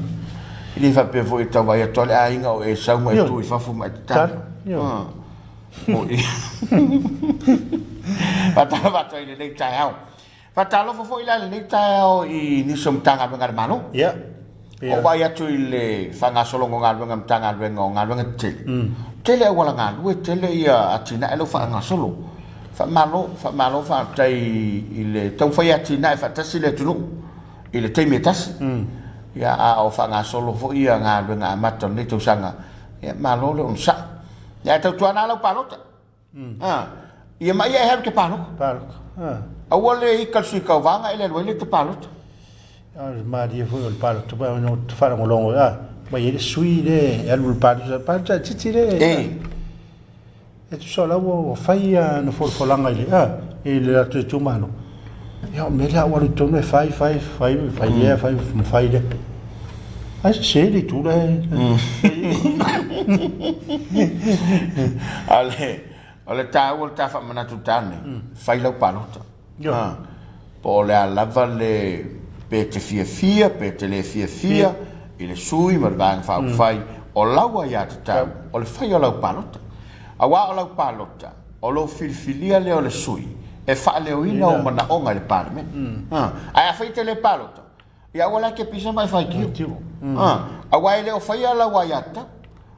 E le faapea foi e tau vaai atu lava le aiga o e sau ma e Ioe. tu i fafo ma e tatalo. Tatalo, ioe. Ah. Faatalofa atu ai i lenei taeao. Faatalofa foi la i lenei taeao i nisi o Matagaluega a le Malo. Ia. Ua vaai atu i le faagasologa o galuega a Matagaluega o Galuega Tetele. Tele auala galue, tele ia atinae la ua faagasolo. Faamalo, faamalo faafetai i le taumafai e atinae faatasi le atunuu i le taimi e tasi. Ia a o faagasolo foi ia galuega amata o lenei tausaga, ia malo le onosai. Ia ae tautuana lava lau palota. A, ia ma ia e alu te palota. Palota. A. Aua le ika le sui tauvaga e le alu ai le te palota. A o le malie foi o le palota pa ona te faalogologo a mai ai le sui le e alu i le palota. Palota e titi le. E. E tusa o la ua fai ana folafolaga i le a i le latou itumalo. Ia o mea lea ua alu i totonu e fai, fai, fai, fai lea, fai, ma fai lea. Ai sese le itu la e. A le, o le taua o le ta faamanatu tane, fai lau palota. Ioe. Po o le a lava le, pe te fiafia, pe te le fiafia, i le sui ma le Vaega Faaupufai, o lau aiatatau, o le fai o lau palota. Aua o lau palota, O lou filifilia lea o le sui e faaleoina ou manaoga i le Palemene. Ae afai e te le palota, ia aua la e te pisa ma e faitio. Aua e le o faia lau aiatatau.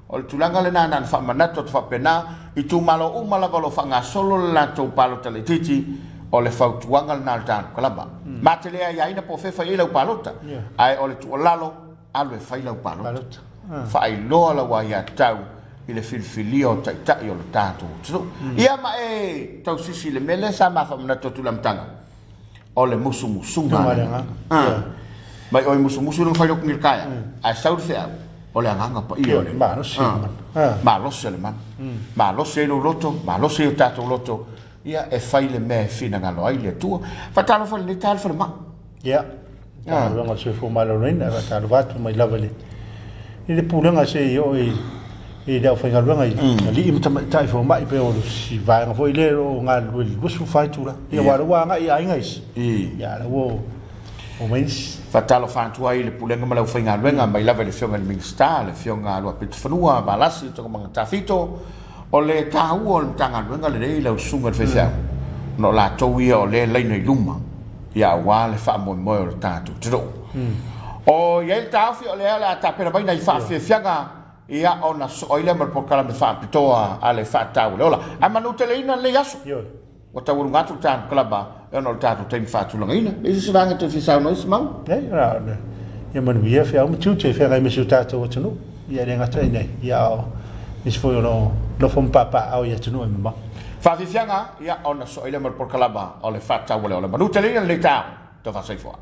O le tulaga lena na ona faamanatu atu faapena, itumalo uma lava o lo o faagasolo le latou palota laitiiti, o le fautuaga lena a le tatou kalaba. Ma te le aiaina po o fea e fai ai lau palota, ae o le tuualalo, alu e fai lau palota. Faailoa lau aiatatau i le filifilia o taitai o le tatou atunuu. Ia ma e tausisi i le mea lea sa ma faamanatu atu i le amataga, o le musumusuga a le Agaga. Mai oe musumusu lona fai loku ni le kaea, ae sau le feau, o le Agaga Paia o le Malosi o le mana. Malosi o le mana. Malosi ai lou loto, malosi ai o tatou loto, ia e fai le mea e finagalo ai le Atua. Faatalofa i lenei taeao le falemai. Ia, Matagaluega o le Soifua Maloloina, e faatalofa atu mai lava i le i le pulega se i oo i i le aufaigaluega i alii ma tamaitai fomai pei o si vaega foi lea o lo o galulue i le 24 itula. Ia aua o lea ua agai i aiga isi, ia a o lea ua omai isi. Faatalofa atu ai i le Pulega ma le aufaigaluega mai lava i le Afioga i le Minisita, le Afioga Luapitofanua Valasi Togomaga Tafito, O le taua o le Matagaluega lenei lau susuga i le faifeau, ona o latou ia o lea e laina i luma, ia aua le faamoemoe o le tatou atunuu. O i ai le taofi o lea o le a tapena mai nai faafiafiaga ia ona sosoo ai lea ma le polokalame faapitoa a le Faatatau o le Ola. Ae manuteleina lenei aso. Ua taualuga atu le tatou kalaba ona o le tatou taimi faatulagaina. E i ai se vaega e toe fia saunoa ai Simau? Leai, na ona ia manuia feau ma tiute e feagai ma si o tatou atunuu. Ia e le gata i inei, ia a o nisi foi o lo o nofo ma papaaao i atunuu e mamao. Faafiafiaga, ia ona sosoo ai lea ma le polokalama o le Faatatau o le Ola. Manuteleina lenei taeao. Taufa soifua.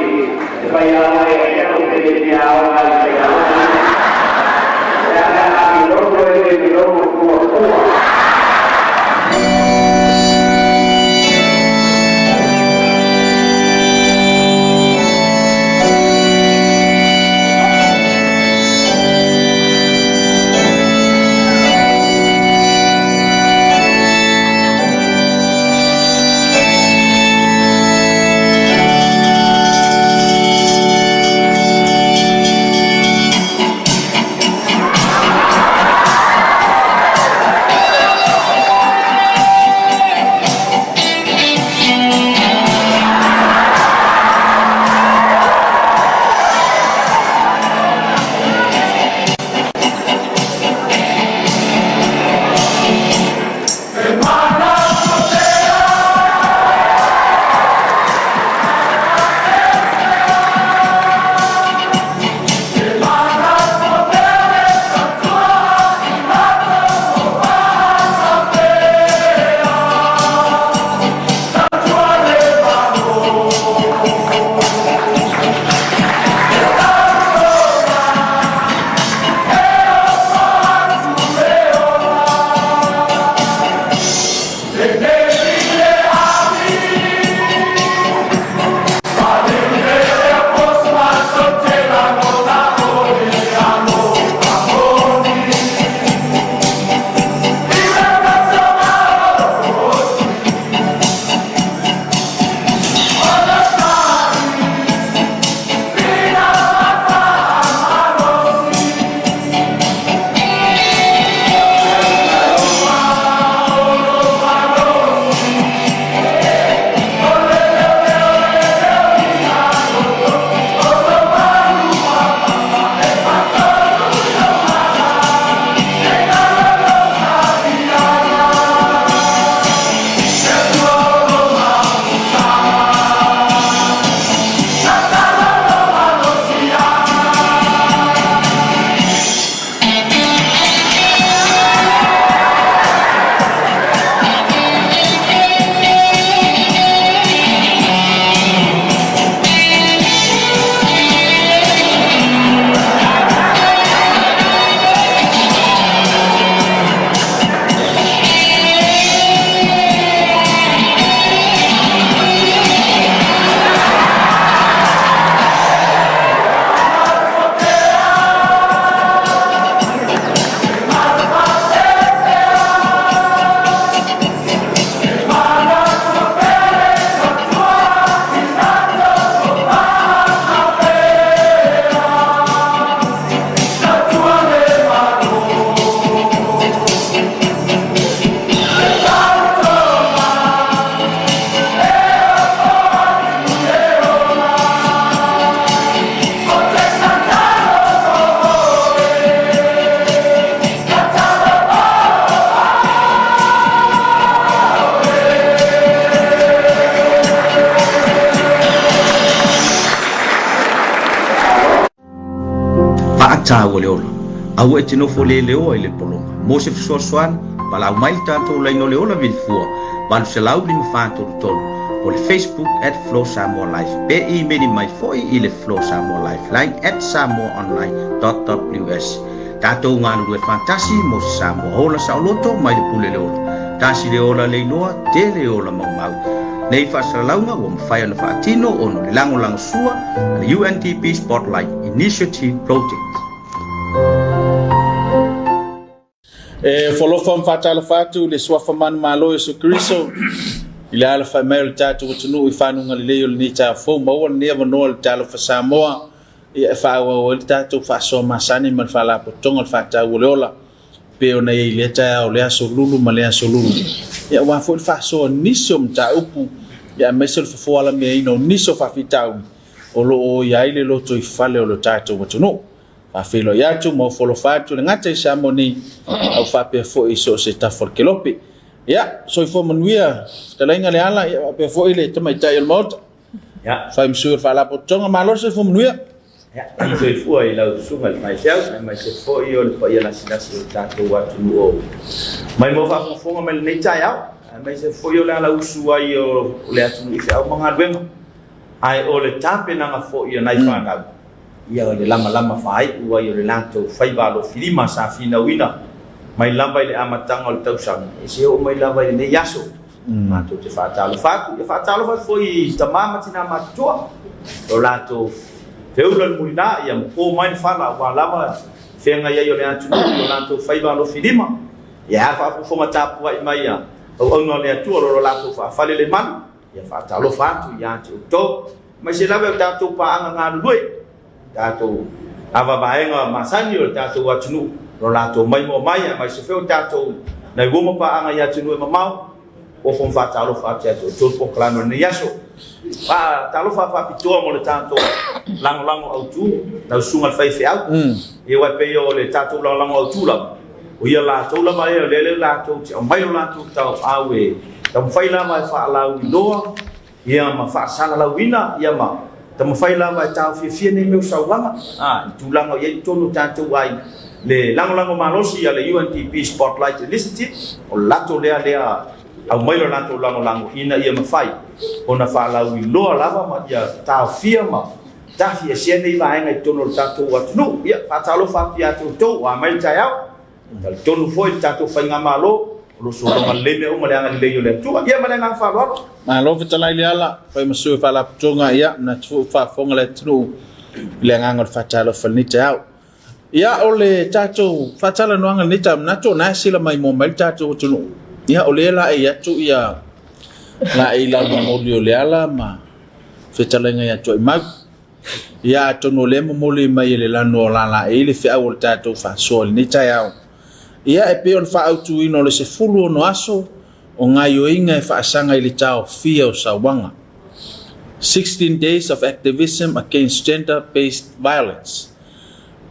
E faiaoga ia te au ou te le fia aoga i le faiaoga lea. Leaga a miloto e le miloto fuafua. Faataua le ola. Aua e te nofo leleoa i le pologa. Mo se fesoasoani, palau mai le tatou laina o le ola vilifua 800 533 po le Facebook at Flow Samoa Life pe imeli mai foi i le Flow Samoa Lifeline at samoaonline.ws. Tatou galulue faatasi mo se Samoa ola saoloto mai le pule le ola. Tasi le ola le iloa, tele ola maumau. Nei faasalalauga ua mafai ona faatino ona o le lagolagosua a le UNDP Spotlight Initiative Project. E folofa ma faatalofa atu i le Suafa manumalo Iesu Keriso i le alafai mai o le tatou atunuu i fanuga lelei o lenei taeao fou. Maua lenei avanoa i le Talofa Samoa e faaauau ai le tatou faasoa masani ma le Faalapotopotoga o le Faataua o le Ola pei ona i ai i lea taeao, lea aso lulu ma lea aso lulu. Ia, aua foi le faasoa o nisi o mataupu, ia, aemaise o le fofo alameaina o nisi o faafitauli o lo o i ai le lotoifale o le tatou atunuu. Faafeiloai atu ma ofo alofa atu le gata i Samoa nei, a ua faapea foi i so o se tafa o le kelope. Ia, soifua manuia, fetalaiga Leala, ia faapea foi le tamaitai o le Maota. Ia. Fai ma sui o le Faalapotopotoga, malo le soifua manuia. Ia, soifua i lau susuga i le faifeau, aemaise foi o le paia lasilasi o le tatou atunuu o mai mo faafogafoga mai lenei taeao, aemaise foi o le alausu ai o le atunuu i feau ma galuega. Ae o le tapenaga foi a nai fanau, ia o le lamalama faaiu ai o le latou faiva alofilima sa finauina mai lava i le amataga o le tausaga, e se oo mai lava i lenei aso. Matou te faatalofa atu, ia faatalofa atu foi i tama ma tina matutua, o latou feula le mulina, ia ma po mai le fala aua lava feagai ai o le atunuu i o latou faiva alofilima. Ia a faafofoga tapuai mai a auauna o le Atua o lo latou faafale le malu, Ia faatalofa atu ia te outou, aemaise lava i o tatou paaga galulue, tatou ava vaega masani o le tatou atunuu, lo latou maimoa mai, aemaise foi o tatou nai uo ma paaga i atunuu e mamao. Ofo ma faatalofa atu ia te outou le polokalame o lenei aso. Faatalofa faapitoa mo le tatou lagolago autu, lau susuga i le faifeau. Ia aua e pei o le tatou lagolago autu lava, O ia latou lava ea o lea lea latou te aumai lo latou tauau e taumafai lava e faalauiloa ia ma faasalalauina ia ma taumafai lava e taofiafia nei mea o sauaga a i tulaga o i ai totonu o tatou aiga. Le lagolago malosi a le UNDP Spotlight Initiative, o le latou lea lea aumai lo latou lagolago ina ia mafai ona faalauiloa lava ma ia taofia ma Tafiesea nei vaega i totonu o le tatou atunuu. Ia, faatalofa atu ia te outou, ua amai le taeao. E talitonu foi le tatou faigamalo o lo o sologa lelei mea uma i le agalelei o le Atua. Ia, ma le agaga faaaloalo. Malo fetalai Leala, fai ma sui o Faalapotopotoga, ia, manatu foi ua faafofoga le atunuu i le agaga o le faatalofa i lenei taeao. Ia, o le tatou faatalanoaga i lenei taeao, manatu o lena e sila maimoa mai le tatou atunuu. Ia, o lea la e i atu ia laei laumamoli o Leala ma fetalaiga ia Toaimau. Ia, atonu o lea e momoli mai e le lanu o Lalaei le feau o le tatou faasoa i lenei taeao. Ia, e pei ona faaautuina o le 16 aso o gaioiga e faasaga i le taofia o sauaga. 16 Days of Activism Against Gender-Based Violence.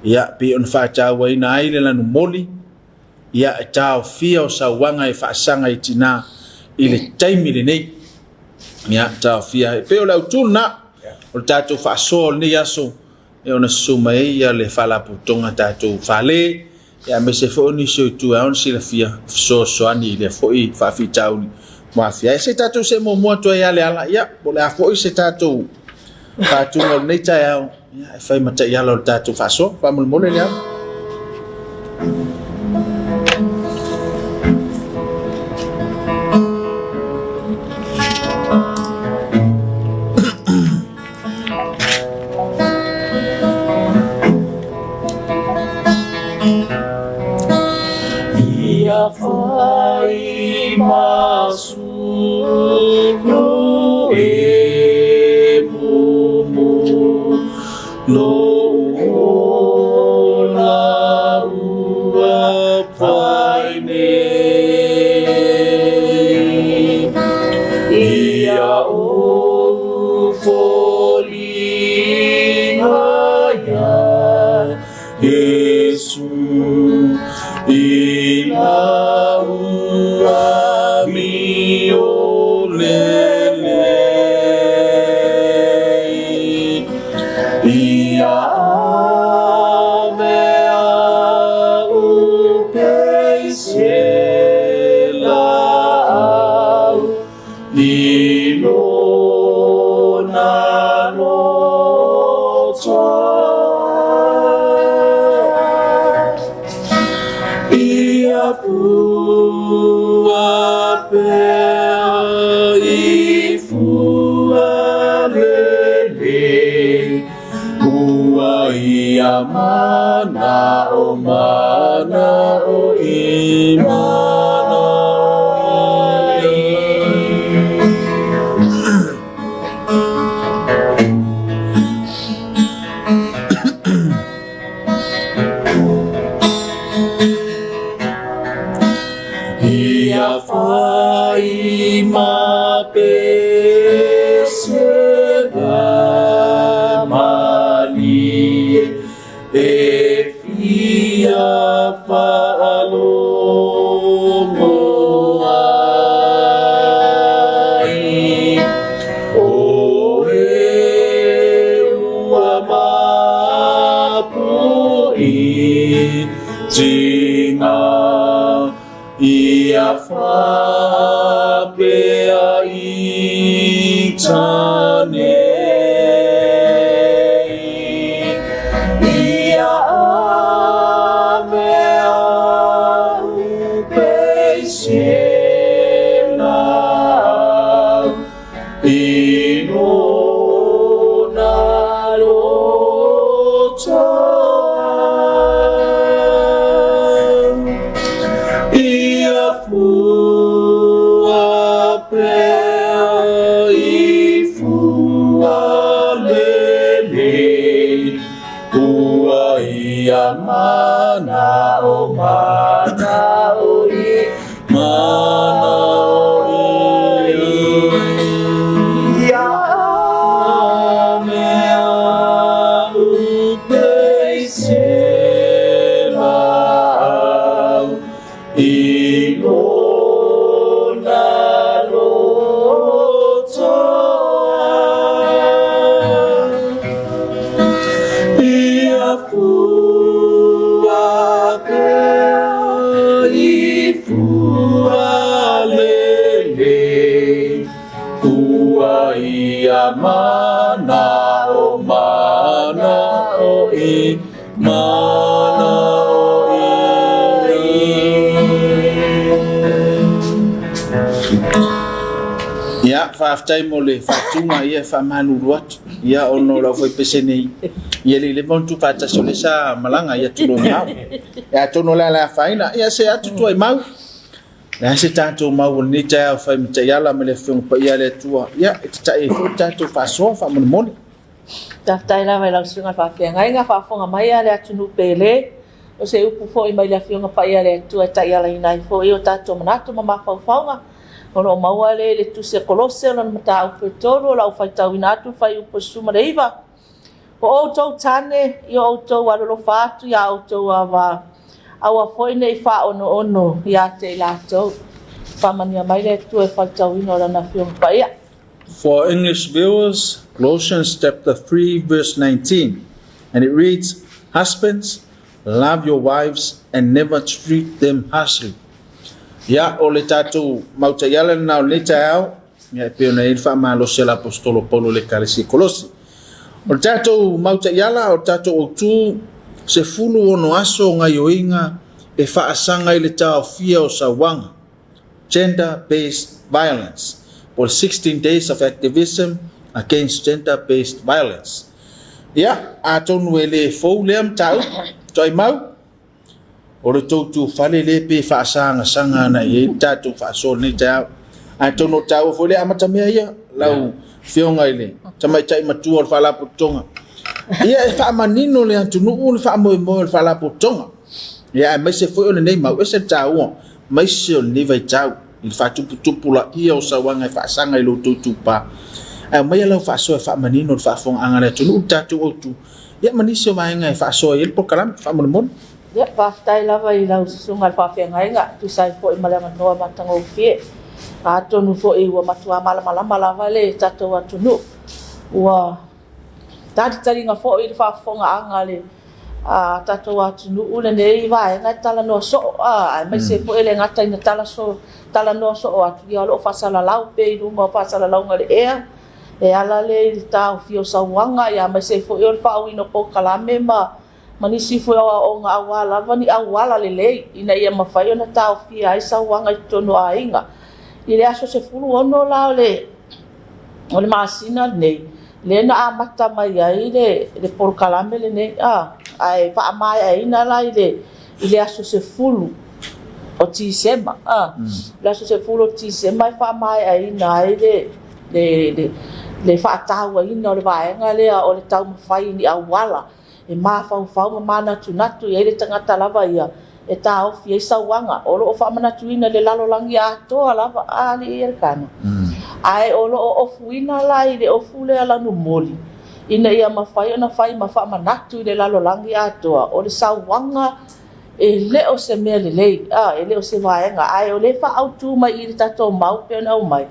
Ia, pei ona faatauaina ai le lanumoli, ia, e taofia o sauaga e faasaga i tina i le taimi lenei. Ia, taofia. E pei o le autu lena o le tatou faasoa o lenei aso, e ona susu mai ai ia le faalapotopotoga tatou fale, ia aemaise foi o nisi o itu e ao ona silafia fesoasoani i lea foi faafitauli ua aafia ai. Se i tatou see muamua atu ai ia Leala, ia, po o le a foi se tatou faatuga o lenei taeao, ia, e fai ma taiala o le tatou faasoa. Faamolemole Leala. Ia fai masulu e mumu lou ola ua fai nei. Ia ou foliga ia Iesu i lau amio lelei. Ia ame au peise laau i lona loto. Ia fua pea i fua lelei, ua ia manao manao i mana ai. Ia fai ma pese malie e fia faalogo ai. O e ua mapu i tinga ia faapea i tane. Ia mana'o mana'o i mana'o i Ia mea upei se la'au I lona loto Ia fua pea i fua lelei, Ua ia mana'o mana'o i mana'o i. Ia, faafetai mo le faatuga ia e faamalulu atu. Ia ona o le aufaipese nei, ia le i leva ona tuufaatasi o lea sa malaga i atunuu e mamao. Ia atonu o le a le afaina, ia se atu tuai mau. Le a se tatou mau o lenei taeao fai ma taiala ma le Afioga Paia a le Atua, ia e tata'i ai foi le tatou faasoa faamolemole. Faafetai lava i lau Susuga i le Faafeagaiga, faafofoga mai a le atunuu pele, o se upu foi mai le Afioga Paia a le Atua e taialaina ai foi o tatou manatu ma mafaufauga. O lo o maua lea i le Tusi a Kolose, lona mataupu e 3, o lau faitauina atu le fuaiupu 19. O outou tane, i o outou alolofa atu iā outou ava, aua foi ne i faaonoono ia te i latou. Faamanuia mai le Atua i le faitauina o Lana Afioga Paia. For English viewers, Colossians chapter 3, verse 19. And it reads, Husbands, love your wives and never treat them harshly. Ia, o le tatou mau taiala lena o lenei taeao, ia e pei ona i ai le faamalosi a le Aposetolo Paulo i le Ekalesia i Kolosi. O le tatou mau taiala, o le tatou autu, 16 aso o gaioiga e faasaga i le taofia o sauaga, gender based violence, po o le 16 days of activism against gender based violence. Ia, atonu e le fou lea mataupu, Toaimau, O le tou tufale lea pe faasagasagaga ana i ai le tatou faasoa i lenei taeao. Atonu o taua foi le amatamea ia, lau Afioga i le Tamaitai Matua o le Faalapotopotoga. Ia e faamanino le atunuu le faamoemoe o le Faalapotopotoga. Ia aemaise foi o lenei mau, ese le taua, aemaise o lenei vaitau i le faatuputupulaia o sauaga e faasaga i lo outou itupa. Ae aumaia lau faasoa e faamanino le faafofogaaga a le atunuu le tatou autu Ia ma nisi o vaega e faasoa i ai le polokalame, faamolemole. Ia, faafetai lava i lau susuga i le faafeagaiga, e tusa ai foi ma le avanoa matagofie. Atonu foi ua matua malamalama lava le tatou atunuu, ua talitaliga foi le faafofogaaga a le tatou atunuu lenei vaega e talanoa soo, aemaise foi e le gata ina talanoa soo atu, ia o lo o faasalalau pea i luga o faasalalauga o le ea, E ala lea i le taofia o sauaga, aemaise ai foi o le faaauina o polokalame ma ma nisi foi o aoaoga aua lava ni auala lelei ina ia mafai ona taofia ai sauaga i totonu o aiga. I le aso 16 la o le o le masina lenei, lea na amata mai ai le le polokalame lenei, a, ae faamaeaina la i le i le aso 10 o Tisema, a, le aso 10 o Tisema e faamaeaina ai le le, le, le faatauaina o le vaega lea o le taumafai i ni auala e mafaufau ma manatunatu i ai le tagata lava ia e taofi ai sauaga. O lo o faamanatuina i le lalolagi atoa lava, a alii Elikana. Ae o lo o ofuina la i le ofu lea lanumoli ina ia mafai ona fai ma faamanatu i le lalolagi atoa o le sauaga E le o se mea lelei, a, e le o se vaega, ae o lea e faaautu mai i le tatou mau pei ona aumai,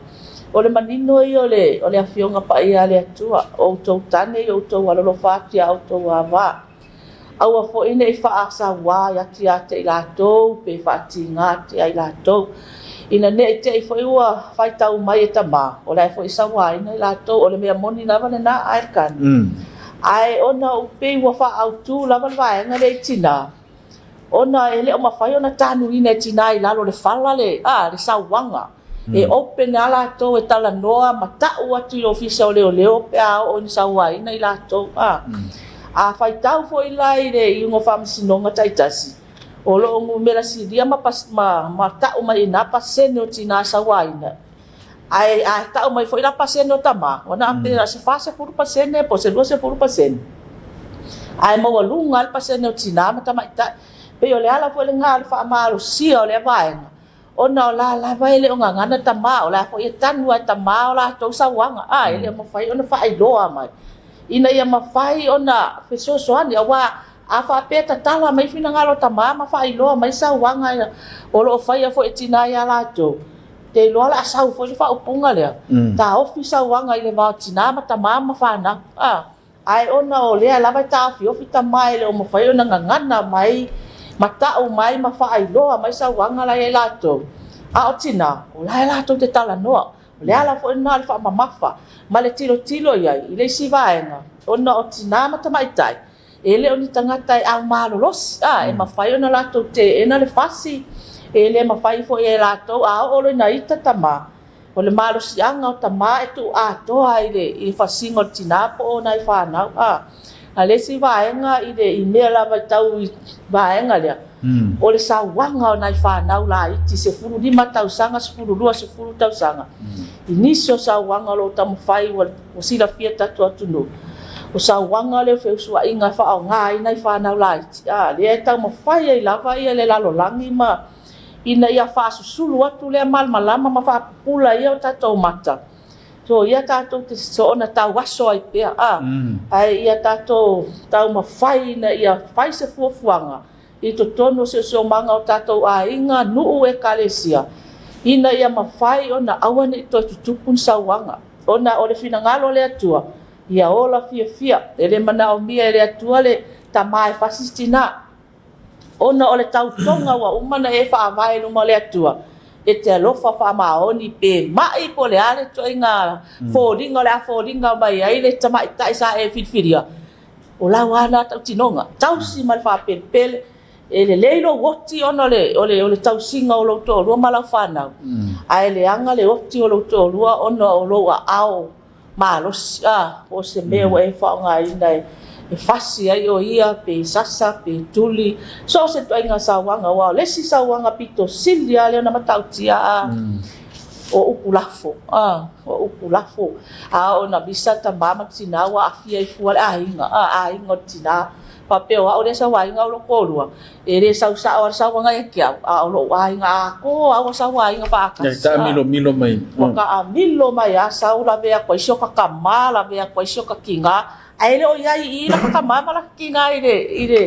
o le manino ia o le, o le Afioga Paia a le Atua, o outou tane i outou alolofa atu iā outou ava. Aua foi ne i faasauā atu ia te i latou pe faatiga atu ia i latou. Ina ne i te i foi ua faitau mai e tama, o la e foi e sauāina i latou, o le mea moni lava lena, a Elikana? Ae ona ua pei ua faaautu lava le vaega lea i tinā, ona e le o mafai ona tanuina e tinā i lalo o le fala le, a, le sauaga. E open lava latou e talanoa ma tau atu i le ofisa o leoleo pe a oo ina sauaina i latou. A, a faitau foi la i le iuga o faamasinoga taitasi, o lo o numera silia ma, ma, ma tau mai i ina pasene o tinā sauaina. Ae a tau mai foi la pasene o tama, ua na pe se 40% po o se 20%. Ae maualuga lava le pasene o tina ma tamaitai. Pei o le ala foi lena o le faamalosia o lea vaega, ona o la lava e le o gagana tama, o la foi e tanu lava e tama o latou sauaga, a, e le o mafai ona faailoa mai, ina ia mafai ona fesoasoani, aua a faapea e tatala mai finagalo o tama ma faailoa mai sauaga o lo o faia foi e tina ia latou, ou te iloa o le a sau foi le faaupuga lea, taofi sauaga i le va o tina ma tama ma fanau. A. Ae ona o lea lava e taofiofi tama e le o mafai ona gagana mai ma tau mai ma faailoa mai sauaga la e i ai latou, a o tina, o la e latou te talanoa. O le ala foi lena o le faamamafa ma le tilotilo i ai i le isi vaega, ona o tina ma tamaitai, e le o ni tagata e aumalolosi, a, e mafai ona latou teena le fasi, e le mafai foi e latou, a oo loa ina ita tama, O le malosiaga o tama e tuu atoa i le fasiga o le tina po o nai fanau. A o le isi vaega i le i mea lava i tau i vaega lea, o le sauaga o nai fanau laiti 15 tausaga, 12, 10 tausaga, i nisi o sauaga o lo o taumafai ua silafia e le tatou atunuu, o sauaga lea o feusuaiga e faaaoga ai nai fanau laiti, a lea e taumafai ai lava le lalolagi ma ina ia faasusulu atu lea malamalama ma faapupula ia o tatou mata, so ia tatou te soona tauaso ai pea, a, ae ia tatou taumafai ina ia fai se fuafuaga i totonu o siosiomaga o tatou aiga, nuu, ekalesia, ina ia mafai ona aua ne i toe tutupu ni sauaga, ona o le finagalo o le Atua, ia ola fiafia. E le manaomia e le Atua le tama e fasi se tina. Ona o le tautoga ua uma ona e faavae i luma o le Atua, e te alofa faamaoni pe mai po o le a le ituaiga foliga o le a foliga mai ai le tamaitai sa e filifilia, o lau lava lena tautinoga, tausi ma le faapelepele, e lelei lou oti ona o le tausiga o lou toalua ma lau fanau, ae leaga le oti o lou toalua ona o lou aao malosi, a, po o se mea ua e faaaogaina e fasi ai o ia, pe sasa, pe tuli, so o se ituaiga sauaga, aua o le isi sauaga pito sili lava lea ona matautia, a, o upu lafo, a, o upu lafo. A oo ina misa le tama ma le tina ua aafia ai fua le aiga, a, aiga o le tina, faapea o au lea e sauaina au lou toalua, E le sau sao a le sauaga ia te au, a o lou aiga atoa a ua sau aiga faatasi. Ia taamilomilo mai. Ua taamilo mai a sau lave atu ai si o ta tama, lave atu ai si o ta tina, ae le o i ai i i laka tama ma laka tina i le, i le,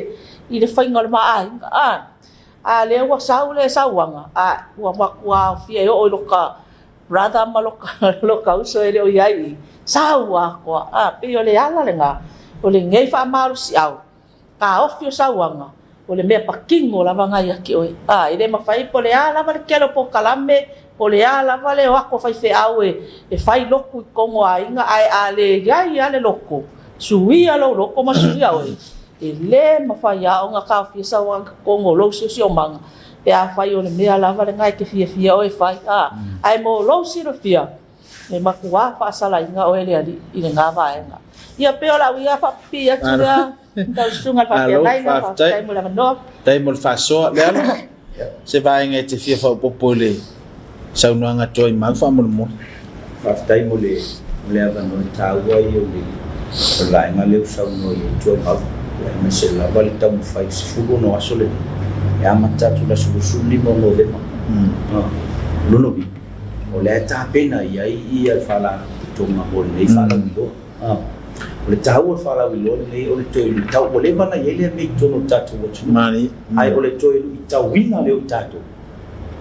i le faiga o le ma aiga. A, a lea ua sau le sauaga, a ua matua aofia e oo i lota brother ma loka, loka uso e le o i ai i i, sau atoa. A, pei o le ala lena o lenei faamalosiau. Taofi o sauaga, o le mea patino lava na ia te oe. A, e le mafai po o le a lava le tele o polokalame, po o le a lava le o atu a faifeau e fai lotu i totonu o aiga, ae a leai lava le loto, suia lou loto ma suia oe, e le mafai lava ona taofia sauaga i totonu o lou siosiomaga, pe afai o le mea lava lena e te fiafia oe e fai. A, ae mo lou silafia, E matua faasalaina oe le Alii i lena vaega. Ia pei o lau ia faapipii atu lea lau susuga i le faafeagaiga, faafetai mo le avanoa. Faafetai mo le faasoa. Lealo, se vaega e te fia faaopoopo i le saunoaga a Toaimau faamolemole. Faafetai mo le mo le avanoa taua ia o le o le vaega lea ua saunoa i ai Tuaimau, aemaise lava le taumafai i le 16 aso lenei e amata atu i le aso 25 o Novema. O lona uiga, O lea e tapena i ai ia le Faalapotopotoga mo lenei faalauiloa. O le taua o le faalauiloa lenei o le toe luitau, ua leva ona i ai lea mea i totonu o le tatou atunuu, ae o le toe luitauina lea o tatou,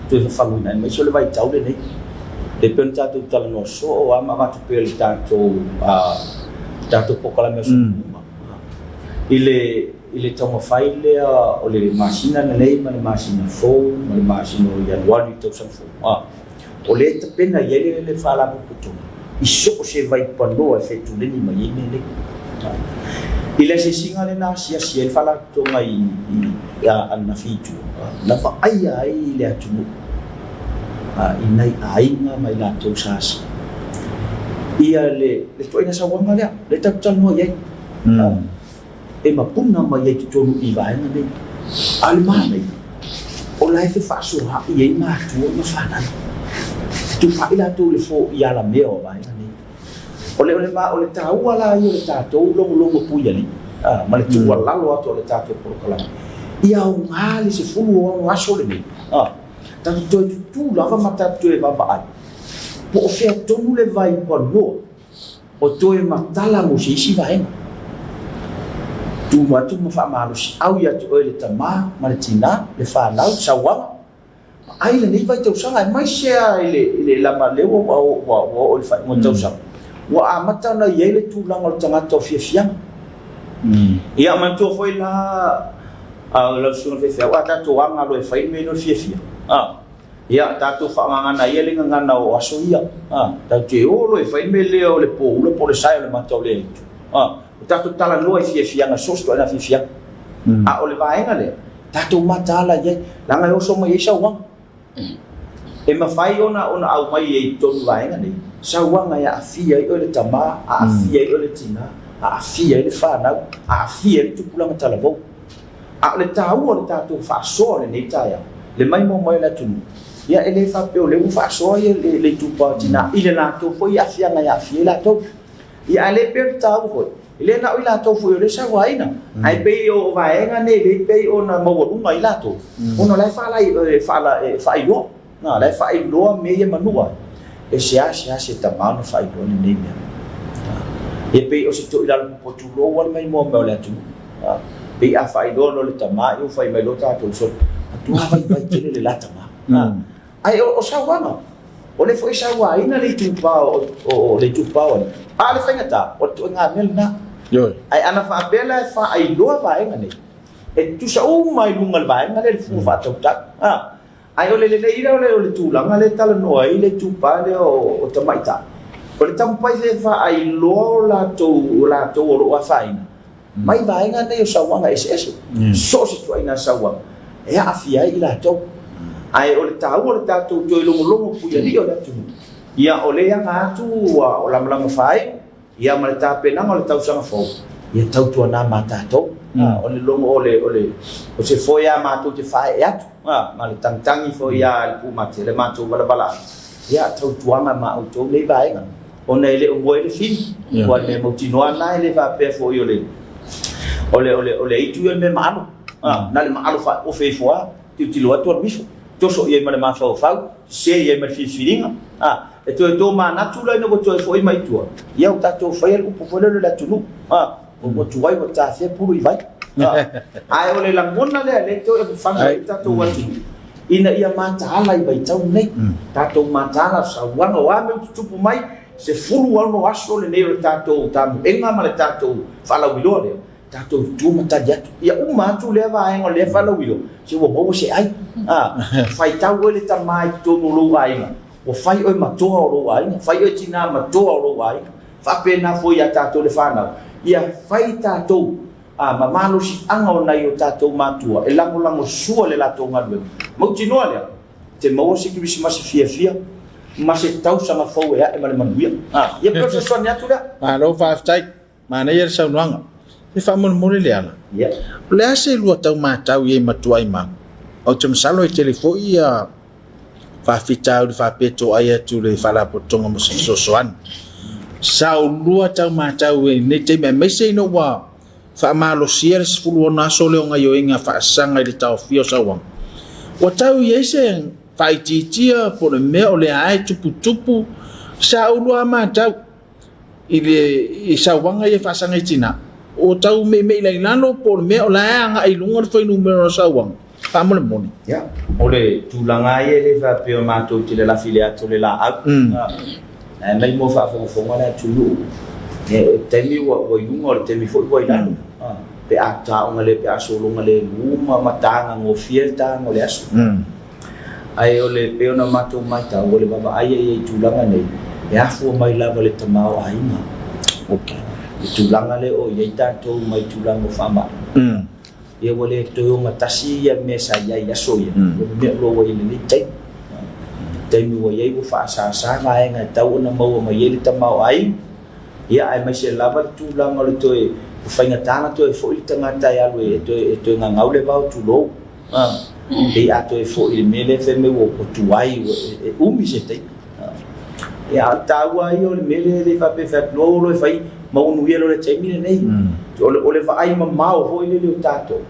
toe fafaguina ai, aemaise o le vaitau lenei. E pei ona tatou talanoa soo lava ma avatu pea i le tatou tatou polokalame o Solomuma i le i le taumafai lea o le masina lenei ma le masina fou ma le masina o Ianuari i le tausaga fou. A, o lea e tapena i ai le Faalapotopotoga i so o se vaipanoa e fetuleni mai ai mea nei. I le asiasiga lea na asiasi ai le Faalapotopotoga i ananafi i tua, na vaaia ai le atunuu i nai aiga ma i latou sa asia ia le ituaiga sauaga lea, lea tatou te talanoa i ai. E mapuna mai ai totonu i vaega nei. A o le manaia, o la e fefaasoaai ai matua ma fanau. Fetufaai latou i le foia alamea o vaega nei. O le, o le, o le taua la ia o le tatou logologo pui alii. ma le tuualalo atu a le tatou polokalame, ia aoga le 16 aso lenei, tatou toe tutū lava ma tatou toe vaavaai po o fea tonu le vaipanoa o toe matala mo se isi vaega. Tu atu ma faamalosiau ia te oe le tama ma le tina, le fanau, sauaga, Ai lenei vaitausaga, aemaise lava i le lama lea ua oo i le faaiuga o le tausaga, ua amata ona i ai le tulaga o le tagata o fiafiaga. Ia manatua foi la lau susuga i le faifeau, a tatou aga loa e fai le mea lea o le fiafia, ia tatou faagagana ia le gagana o aso ia, tatou te o loa e fai le mea lea o le poula po o le sae o le mata o le aitu. Ua tatou talanoa i fiafiaga, so o se ituaiga fiafiaga. A o le vaega lea, tatou mataala i ai, leaga e oso mai ai sauaga. E mafai ona ona aumai ai i totonu o vaega nei, sauaga e aafia ai oe le tama, aafia ai oe le tina, aafia ai le fanau, aafia ai le tupulaga talavou. A o le taua o le tatou faasoa i lenei taeao, le maimoa mai o le atunuu, ia e le faapea o lea ua faasoa le itupa o tina i le latou foi aafiaga e aafia ai latou. Ia ae le pei o le taua foi, e le na o i latou foi o lea e sauaina, ae pei o vaega nei lea e pei ona maualuga ai latou, ona o la e faailoa, o la e faailoa mea ia manu ai, e seasea se tama ona faailoa lenei mea. Ia pei o se toilalo popoto tulou lava le maimoa mai o le atunuu. Pei a faailoa loa le tama, ia ua fai mai loa tatou, sole, matua vaivai tele le la tama. Ae o sauaga, o lea foi e sauaina le itupa o le itupa o alii, a o le faigata, o le ituaiga mea lena. Ioe. Ae ana faapea la e faailoa vaega nei, e tutusa uma i luga o le vaega lea le fua faatautau. A, ae o le lelei lea o le tulaga lea e talanoa ai le itupa lea o tamaitai, o le taumafai e faailoa o latou, o latou o lo o afaina, mai vaega nei o sauaga eseese, so o se ituaiga sauaga e aafia ai i latou. Ae o le taua o le tatou toe logologo puialii o le atunuu, ia o lea e aga atu ua lamalama faaiu, ia ma le tapenaga o le tausaga fou, ia tautuana ma tatou. O le logo o le, o le, o se foe lava matou te faaee atu, ma le tagitagi foi lava i le pumate, le matou valavala atu, ia tautuana ma outou nei vaega. ona e le o moe le fili. Aua o le mea mautinoa lena e le faapea foi o le o le o le o le aitu ia o le mea maalo. Na o le maalo faaofe ifo lava, tilotilo atu alu ifo, toso i ai ma le mafaufau, sese i ai ma le filifiliga. E toe tomanatu la ina ua toe foi mai i tua, ia ua tatou faia le upu foi lea o le atunuu, ua tuai ua tafea pulu i vai. Ae o le lagona lea lea e toe fafaga ai le tatou atunuu, ina ia mataala i vaitau nei, tatou mataala sauaga o a mea ua tutupu mai, 16 aso lenei o le tatou tamuega ma le tatou faalauiloa lea, tatou tutu ma tali atu. Ia uma atu lea vaega o lea faalauiloa, se ua maua se ai. Faitau oe le tama i totonu o lou aiga, ua fai oe ma toa o lou aiga, fai oe tina ma toa o lou aiga. Faapena foi ia tatou le fanau, ia fai tatou A ma malosiaga o nai o tatou matua e lagolagosua le latou galuega. Mautinoa lea, te maua se Kerisimasi fiafia ma se tausaga fou e ae ma le manuia. A, ia pei o se fesoasoani atu lea. Malo faafetai. Manaia le saunoaga. E faamolemole Leala. Ia. O le a se lua tau matau i ai matua i mau? Ou te masalo e tele foi ia faafitauli faapea toai atu le Faalapotopotoga mo se fesoasoani. Sa oulua tau matau i lenei taimi aemaise ina ua faamalosia le 16 aso lea o gaioiga faasaga i le taofia o sauaga. Ua tau i ai se faaitiitia po o le mea o lea lava e tuputupu sa oulua matau i le i sauaga ia e faasaga i tina, ua tau meimei la i lalo po o le mea o la e agai i luga le fuainumera o sauaga, faamolemole. Ia, o le tulaga lava ia e le faapea o matou te lalafi i le ata o le laau. Ae mai mo faafogafoga le atunuu, o le taimi ua i luga, o le taimi foi ua i lalo. Pe a taoga le, pe a sologa lemu ma taga gofie le taga o le aso. Ae o le pei ona matou matau, o le vaavaai ia i tulaga nei, e afua mai lava i le tamaoaiga. Okay. Le tulaga lea o i ai tatou mai tulaga o faamai. Ia ua le toe ogatasi ia mea sa i ai i aso ia, ma mea o lo o ua i ai i lenei taimi. Taimi ua i ai ua faasasa vaega e tatau ona maua mai ai le tamaoaiga, ia aemaise lava le tulaga o le toe, ua faigata ona toe foi le tagata e alu e toe gagau le vao tulou. Pei a toe foi i le mea lea fai mai ua tuai, e umi se taimi. Ia, a o le taua ia o le mea lea e le faapea e fai atu loa ua iloa e fai ma ua nuia loa le taimi lenei. O le vaai mamao foi lele o tatou,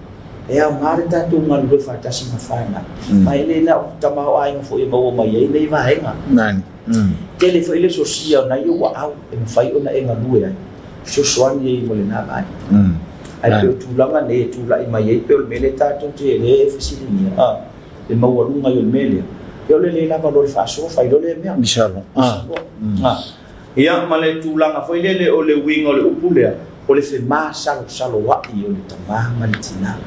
e aoga le tatou galulue faatasi ma fanau. Ma e le na o tamaoaiga foi e maua mai ai nei vaega. Tele foi le sosia o nai ou aao e mafai ona e galue ai, fesoasoani ai mo lena vaega. Ae pei o tulaga nei e tulai mai ai pei o le mea lea tatou te lea e fesiligia, a, le maualuga ai o le mea lea, ia o le le lava loa o le faasoa fai loa lea mea. Misa loa. A. Ia ma le tulaga foi lele o le uiga o le upu lea, o le femasalosaloai o le tama ma le tina.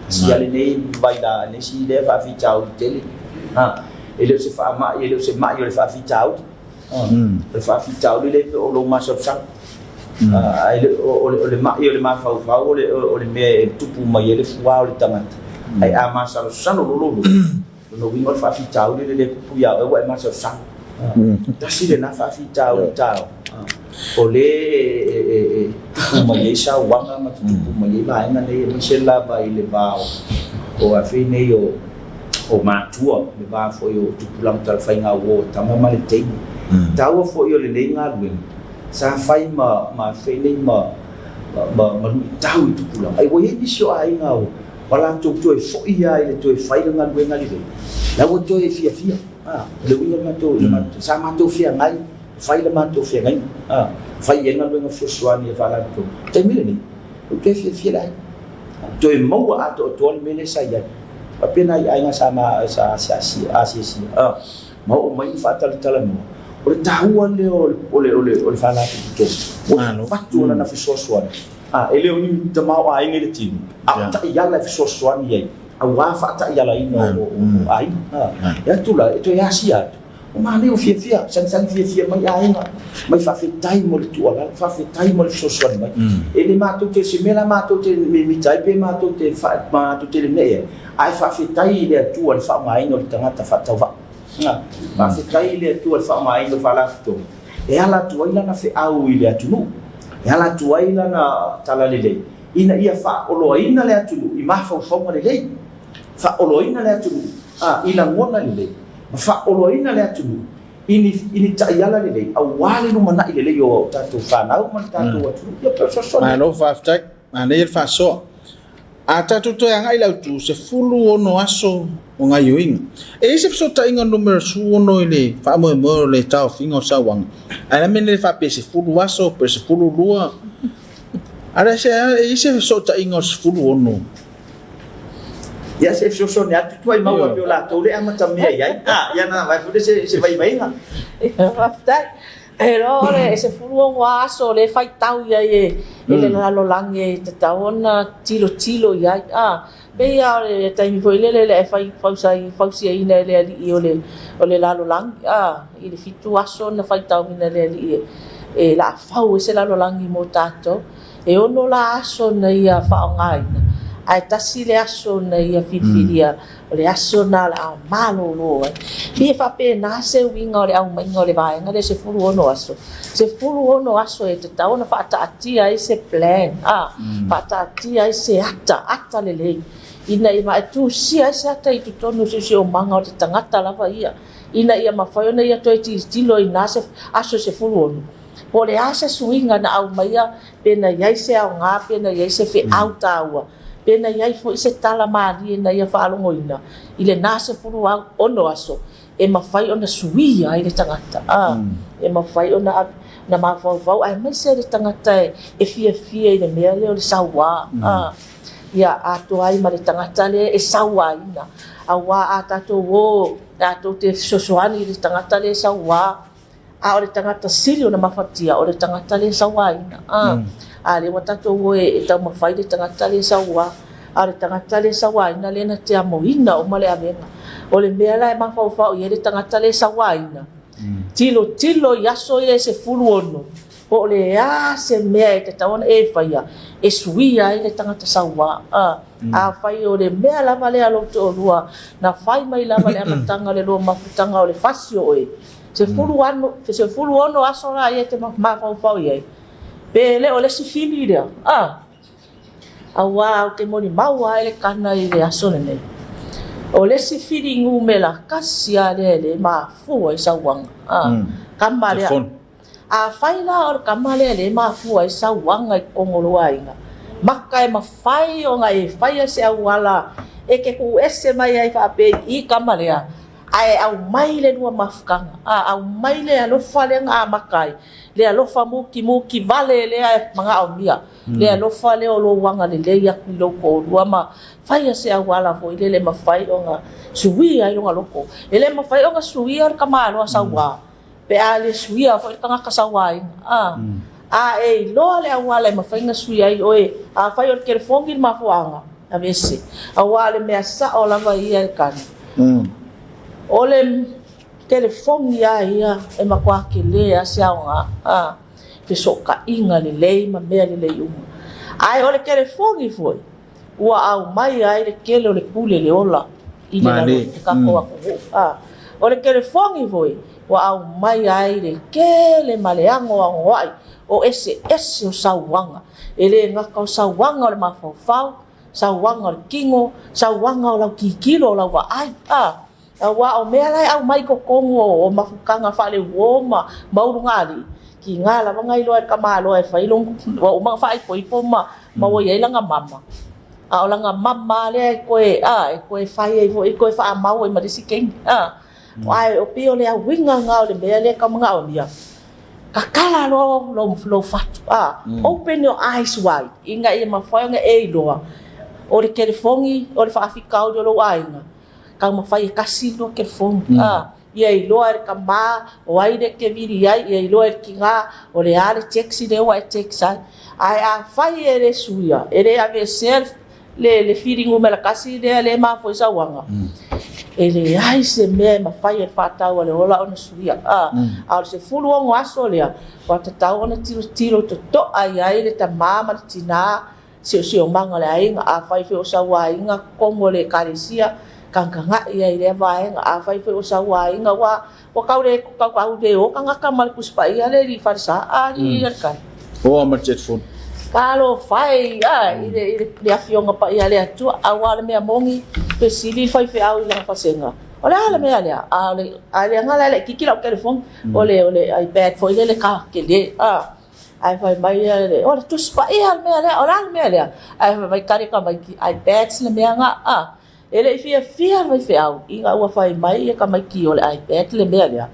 Sia lenei vaila, le isi lea faafitauli tele. A, e le o se faamai, e le o se mai o le faafitauli. O le faafitauli lea pei o lou masalosalo. Ae le o le mai o le mafaufau o le mea e tupu mai ai le fuā o le tagata. Ae a masalosalo loa lou loto, lona uiga o le faafitauli lea e tupu ia oe ua e masalosalo. Tasi lena faafitauli taua o lea e tupu mai ai sauaga ma tutupu mai ai vaega nei aemaise lava i le va o afei nei o o matua, le va foi o tupulaga talafaiga uo o tama ma le teine. Taua foi o lenei galuega, sa fai ma ma fei nei ma ma ma luitau i tupulaga. Ai ua i ai nisi o aiga ua ua latou toe foi lava i le toe fai le galuega lelei, la ua toe fiafia. A, o le uiga o le matou, le matou, sa matou feagai, fai le matou feagaiga, a, fai i ai galuega fesoasoani a Faalapotopotoga. Taimi lenei, ua toe fiafia le aiga. Toe maua atoatoa le mea lea sa i ai. Faapea nai aiga sa ma sa asiasia ma oo mai ma faatalatalanoa, o le taua lea o le o le o le Faalapotopotoga, o le avatu o lana fesoasoani, e le o ni tamaoaiga i le tino, a o taiala e fesoasoani ai aua faataialaina o aiga. E atu la e toe asia atu. Ua manaia, ua fiafia, sagisagi fiafia mai aiga, mai faafetai mo le tuualalo, faafetai mo le fesoasoani mai. E le matou te, se mea la matou te mimita ai pe matou te matou te lenei ai, ae faafetai i le Atua i le faaaogaina o le tagata faatauvaa. Faafetai i le Atua i le faaaogaina o le Faalapotopotoga e ala atu ai lana feau i le atunuu, e ala atu ai lana talalelei ina ia faaoloaina le atunuu i mafaufauga lelei, faaoloaina le atunuu i lagona lelei. ma faaoloaina le atunuu i ni, i ni taiala lelei aua le lumanai lelei o tatou fanau ma le tatou atunuu. Ia pei o le fesoasoani. Malo faafetai. Manaia le faasoa. A tatou toe agai i le autu, 16 aso o gaioiga. E i ai se fesootaiga numera 16 i le faamoemoe o le taofiga o sauaga? Ae le a mea nei faapea 10 aso pe 12? A le se e i ai se fesootaiga o le 16? Ia se fesoasoani atu tuai maua pei o latou le amata mea i ai. Ah, ia na vai foi se se vaivaiga. Faafetai. E iloa o le 16 aso o lea e faitau i ai e e le lalolagi e tatau ona tilotilo i ai. Ah, pei lava o le taimi foi lele le fai fausai fausiaina e le alii o le o le lalolagi ah, i le 7 aso na faitauina e le alii e la fau ai se lalolagi mo tatou. E ono la aso na ia faaaogaina, ae tasi le aso na ia filifilia, o le aso na o le a malolo ai. Pei e faapena se uiga o le aumaiga o le vaega lea 16 aso. 16 aso e tatau ona faataatia ai se plan, a, faataatia ai se ata, ata lelei, ina ia ma e tusia ai se ata i totonu o le siosiomaga o le tagata lava ia, ina ia mafai ona ia toe tilotilo i na aso 16. Po o le a se suiga na aumaia, pe na i ai se aoga, pe na i ai se feau taua, pe na i ai foi se tala malie na ia faalogoina i lena 16 aso e mafai ona suia ai le tagata, a, e mafai ona na mafaufau aemaise le tagata e fiafia i le mea lea o le sauā, a, ia atoa ai ma le tagata lea e sauaina. Aua a tatou o tatou te fesoasoani i le tagata lea e sauā, A o le tagata sili ona mafatia, o le tagata lea e sauaina. A, a lea ua tatou o e taumafai le tagata lea e saua, a o le tagata lea e sauaina lea na te amoina uma le avega. O le mea la e mafaufau i ai le tagata lea e sauaina, tilotilo i aso ia e 16, po o le a se mea e tatau ona e faia e suia ai le tagata saua. A, afai o le mea lava lea a lou toalua na fai mai lava i le amataga o le lua mafutaga o le fasi o oe, 16 aso la ia e te mafaufau i ai, pe le o le isi fili lea, a? Aua ou te molimau lava i le kana i le aso lenei. O le isi fili numera tasi lava lea e le mafua i sauaga, a? Kama lea. Afai la o le tama lea lea e mafua ai sauaga i totonu o lou aiga, maka e mafai ona e faia se auala e te tuuese mai ai faapea i i tama lea, ae aumai le lua mafutaga, a, aumai le alofa lea na amata ai, le alofa mukimuki vale lea e manaomia, le alofa lea o lou agalelei atu i lou toalua ma faia se auala foi lele e mafai ona suia ai lona loto. E le mafai ona suia le tamaloa saua pe a le suia foi le tagata sauaina. A, a e iloa le auala e mafai ona suia ai oe, afai o le telefoni le mafuaaga, aveese. Aua o le mea sao lava ia e Kani. O le telefoni lava ia e matua tele lava se aoga. A, fesootaiga lelei ma mea lelei uma. Ae o le telefoni foi, ua aumai ai le tele o le pule le ola i le lalo i le tatou atunuu. A, o le telefoni foi, ua aumai ai le tele ma le anoanoai o eseese o sauaga. E le gata o sauaga o le mafaufau, sauaga o le tino, sauaga o lau tilotilo, o lau vaai. A, Aua o mea la e aumai i totonu o mafutaga faaleuo ma ulugalii, tiga lava na iloa e tamaloa e fai lona, ua uma ona faaipoipo ma ua i ai lana mama, a o lana mama lava lea e toe, a, e toe fai ai foi, e toe faamau ai ma le isi teine, a. Ae pei o le uiga lena o le mea lea e tau manaomia, tatala loa lou fatu, a, open your eyes wide, ina ia mafai ona e iloa, o le telefoni o le faafitauli o lou aiga, Taumafai e tasi lua telefoni. A, ia iloa e le tama o ai le e te vili ai, ia iloa e le tina o le a le taxi lea ua e text ai. Ae afai e le suia, e le aveesea le, le fili numera tasi lea lea e mafua ai sauaga, e leai se mea e mafai e le faatau a le ola ona suia. A, a o le 16 aso lea, ua tatau ona tilotilo totoa i ai le tama ma le tina siosiomaga o le aiga, afai foi o sau aiga totonu o le ekalesia, tagatagai ai i lea vaega, afai foi o sau aiga ua ua tau le tau tau le o tagata ma le Tusi Paia le i falesa a i le kai. Oa ma le telefoni. Talofa e a i le i le afioga paia a le Atua, aua o le mea moni, fesili le faifeau i lana fasega, o le a le mea lea? A o le a le aga la e laitiiti lau telefoni, o le o le iPad foi lele ka tele a. Ae fai mai ia le, o le Tusi Paia le mea lea, o le a le mea lea? Ae fai mai tali tamaiti, iPads le mea na, a. E le i fiafia le faifeau ina ua fai mai ia tamaiti o le iPad le mea lea,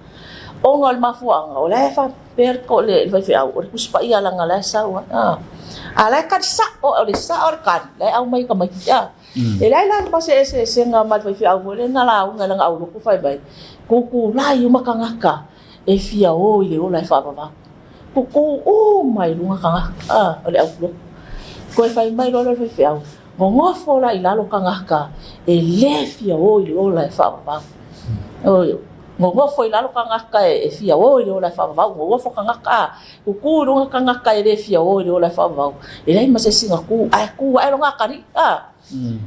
ona o le mafuaaga, o la e faapea le faifeau, o le Tusi Paia leaga o la e sau ai, a. A o la e tali sao, o le sao o le tali, la e aumai e tamaiti, a. E leai la ma se eseesega ma le faifeau foi lea na lauga i lana aulotu fai mai, Kukulai uma tagata e fia o i le ola e faavavau. Kukū uma i luga tagata, a, o le aulotu. Toe fai mai loa lea o le faifeau, Nonofo la i lalo tagata e le fia o i le ola e faavavau. Oi, nonofo i lalo tagata e fia o i le ola e faavavau, nonofo tagata, a, kukū i luga tagata e le fia o i le ola e faavavau. E leai ma se isi na kū, ae kū ae lona atalii, a.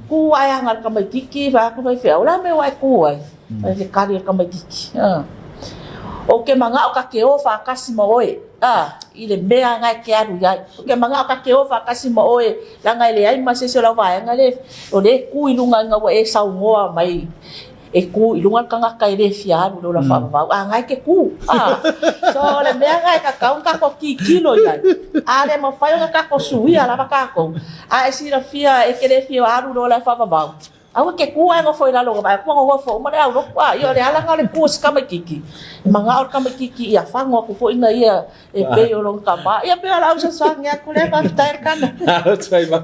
Kū ae ana le tamaitiiti, fai atu faifeau, o le a le mea ua e kū ai? Fai le kali a le tamaitiiti, Ou te manao ta te o faatasi ma oe, i le mea na e te alu i ai. Ou te manao ta te o faatasi ma oe, leaga e leai ma se isi o lau vaega lea, o lea e kū i luga ina ua e saunoa mai e kū i luga le tagata e le fia alu i le ola faavavau, a na e te kū. A. So, o le mea na e tatau ona tatou tilotilo i ai, a le mafai ona tatou suia lava tatou, a e silafia e te le fia alu i le ola faavavau, aua e te kū ae nofo i lalo, vaai atu ua nonofo uma le aulotu. A, ia o le ala lena o le kū o si tamaitiiti, e manao le tamaitiiti ia fago atu foi na ia e pei o lona tama. Ia pei o lau fesoasoani atu lea, faafetai Elkana. Malo tau ma.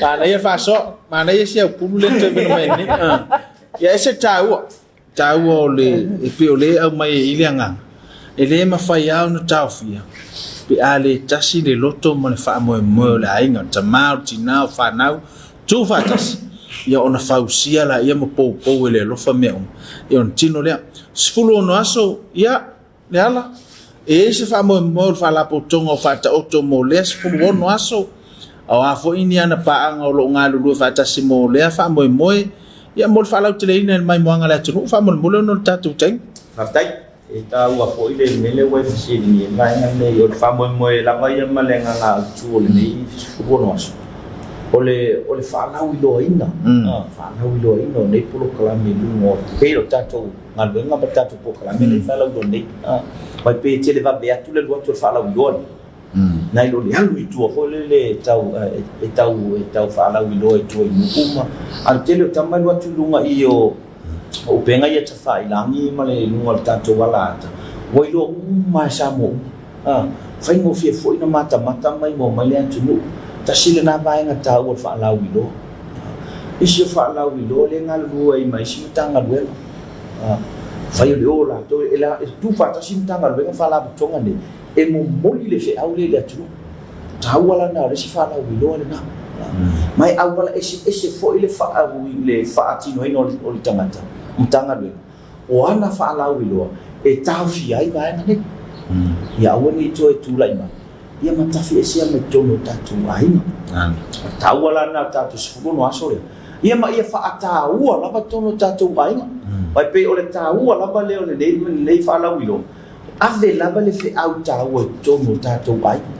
Manaia faasoa, manaia si au pulu lea toe vena mai nei. Ia ese taua, taua o le e pei o le aumai e i le agaga. E le mafai lava ona taofia pe a le tasi le loto ma le faamoemoe o le aiga, o le tama, o le tina, o fanau, tu faatasi. Ia ona fausia laia ma poupou e le alofa mea uma. Ia ona tino lea. 16 aso, ia Leala, e i ai se faamoemoe o le Faalapotopotoga o Faataoto mo lea 16 aso, a o a foi ni ana paaga o lo o galulue faatasi mo lea faamoemoe, ia mo le faalauteleina i le maimoaga a le atunuu faamolemole ona o le tatou taimi. Faafetai. E taua foi le mea lea ua e fesiligia i le vaega lenei. O le faamoemoe lava ia ma le agaga autu o lenei 16 aso. O le o le faalauiloaina, faalauiloaina o nei polokalame i luga o pei o tatou galuega ma tatou polokalame lea e faalauiloa nei. Aua e pei e televave atu le alu atu o le faalauiloa lea, nai lo le alu i tua foi lele e tau e tau e tau faalauiloa i tua i nuu uma. A o le tele o tama e alu atu i luga i i o upega ia tafailagi ma le luga o le tatou alaata, ua iloa uma lava e Samoa uma. A faigofie foi ona matamata ma igoa mai le atunuu. Tasi lena vaega taua o le faalauiloa. Isi o faalauiloa lea e galulue ai ma isi Matagaluega. Fai o le o latou, e tu faatasi Matagaluega ma Faalapotopotoga nei e momoli le feau lea i le atunuu. Taua la lena o le isi faalauiloa lena. Ma e auala eseese foi le faatinoina o le tagata, Matagaluega. O ana faalauiloa e taofia ai vaega nei, ia aua ne i toe tulai mai, ia ma tafiesea mai totonu o tatou aiga. O le taua la lena o le tatou 16 aso lea, ia ma ia faataua lava totonu o tatou aiga. Aua e pei o le taua lava lea o lenei, lenei faalauiloa, ave lava le feau taua i totonu o tatou aiga.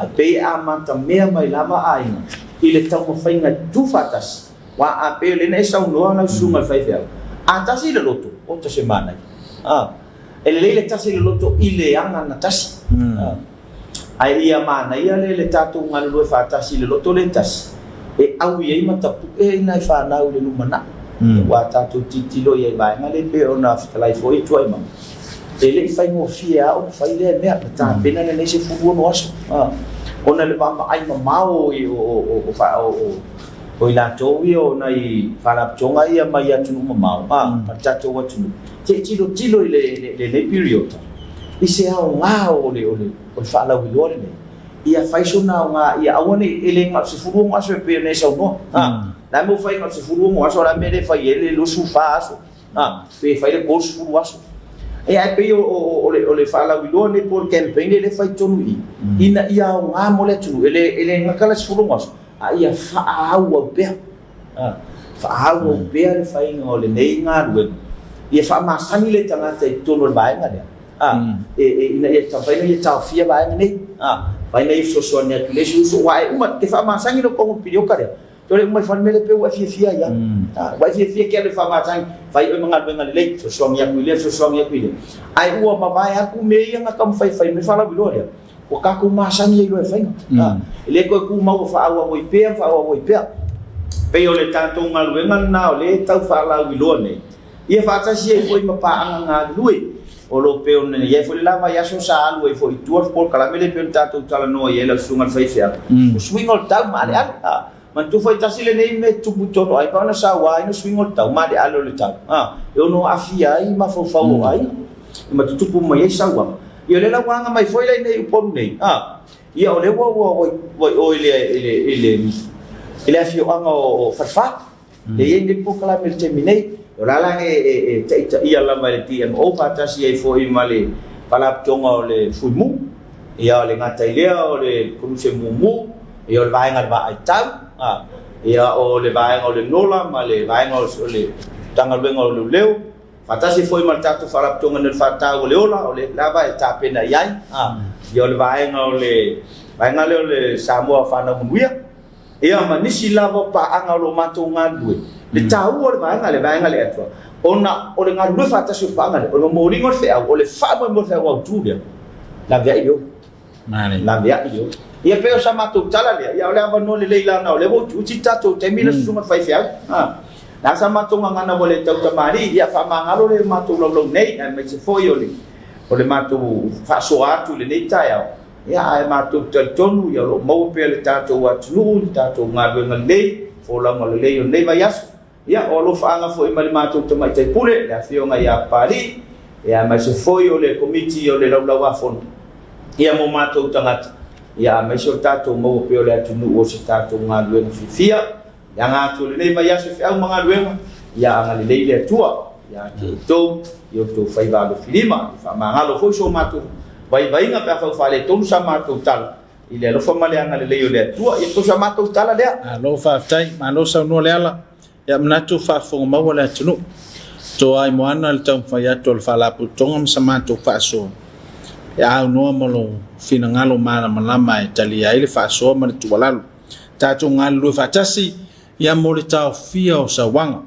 E pei e amatamea mai lava aiga i le taumafaiga e tutufaatasi. Aua a pei o lea na e saunoa lau susuga i le faifeau, a tasi le loto, oka se manaia. A, e lelei le tasi le loto i le aga na tasi. A, ae ia manaia le le tatou galulue faatasi i le loto le tasi, e aui ai ma tapue nai fanau i le lumanai. Aua a tatou tilotilo i ai i vaega lea e pei ona fetalai foi Tuaimau, e le i faigofie lava ona fai lea mea, na tapena lenei 16 aso. A, ona o le vaavaai mamao o O i latou ia o nai faalapotopotoga ia mai atunuu mamao a ma le tatou atunuu, se i tilotilo i lenei piriota i se aoga o le faalauiloa lenei, ia fai sona aoga ia aua ne i, e le na o le 16 aso e pei ona e saunoa, a la e mea ua fai na o le 16 aso, o le a le mea e le fai ai le 24 aso, a pe fai le 30 aso. Ia ae pei o le faalauiloa lenei po o le campaign lea e fai i totonu i i, ina ia aoga mo le atunuu, e le gata le 16 aso, a ia faaauau pea, faaauau pea le faiga o lenei galuega, ia faamasani le tagata i totonu o le vaega lea, ina ia mafai ona ia taofia vaega nei, mafai ona ia fesoasoani atu i le isi uso, aua e uma, e te faamasani lou togo i le piliota lea, toe uma i le falemea lea pei ua e fiafia ai lava. Ua e fiafia e te alu e faamasani, fai oe ma galuega lelei, fesoasoani atu i lea, fesoasoani atu i lea, ae ua mavae atu mea ia na taumafai e fai mai faalauiloa lea, Ua tatou masani ai loa i faiga. E le toe tumau ua faaauau ai pea ma faaauau ai pea. Pei o le tatou galuega lena o lea e tau faalauiloa nei, ia faatasi ai foi ma paaga galulue. O lo o pei ona i ai foi le la vaiaso sa alu ai foi i tua le polokalame lea pei ona tatou talanoa i ai lau Susuga i le Faifeau, o suiga o le tau ma aleale. Manatua foi tasi lenei mea e tupu i totonu o aiga ona saua ai le suiga o le tau, maaleale o le tau, e ono aafia ai mafaufau o aiga ma tutupu mai ai sauaga. Ia o lea la ua aga mai foi la i inei i Upolu nei, ia o lea ua ua ua i o i le i le i le afioaga o Falefa, lea e i ai nei polokalame i le taimi nei. O la la e taitaia lava e le DMO faatasi ai foi ma le Faalapotopotoga o le Fuimu, ia o le gata i lea o le Koluse Mumu, ia o le vaega o le Vaaitau, ia o le vaega o le Nola ma le vaega o le Matagaluega o Leoleo, faatasi foi ma le tatou Faalapotopotoga nei o le Faatau o le Ola, o lea lava e tapena i ai, ia o le vaega o le vaega lea o le Samoa Fanau Manuia. Ia ma nisi lava o paaga o lo matou galulue, le taua o le vaega lea, vaega lea atoa, ona o le galulue faatasi o paaga lea, o le momoliga o le feau, o le faamoemoe o le feau autu lea, laveai le ola. Laveai le ola. Ia pei o sa matou tala lea, ia o le avanoa lelei leaga o lea ua utiuti le tatou taimi lau susuga i le faifeau. O le a sa matou gagana ua le tautamalii, ia faamagalo le matou laulau nei, aemaise foi o le matou faasoa atu i lenei taeao. Ia, ae matou te talitonu ia o lo o maua pea le tatou atunuu i le tatou galuega lelei, folauga lelei o lenei vaiaso. Ia, o alofaaga foi mai le matou Tamaitai Pule, le Afioga ia Papalii, ia aemaise foi o le Komiti o le Laulau-a-Fono, ia mo matou tagata, ia aemaise o le tatou maua pea o le atunuu o se tatou galuega fiafia. Le aga atu o lenei vaiaso i feau ma galuega, ia agalelei le Atua ia te outou i outou faiva alofilima. Ia faamagalo foi so matou vaivaiga pe afai ua faaletonu sa matou tala i le alofa ma le agalelei o le Atua. Ia pei o sa matou tala lea. Malo faafetai, malo saunoa Leala. Ia manatu faafofoga maua le atunuu. Toa ai moana le taumafai atu o le Faalapotopotoga ma sa matou faasoa e aunoa ma lou finagalo malamalama e talia ai le faasoa ma le tuualalo. Tatou galulue faatasi ia mo le taofia o sauaga.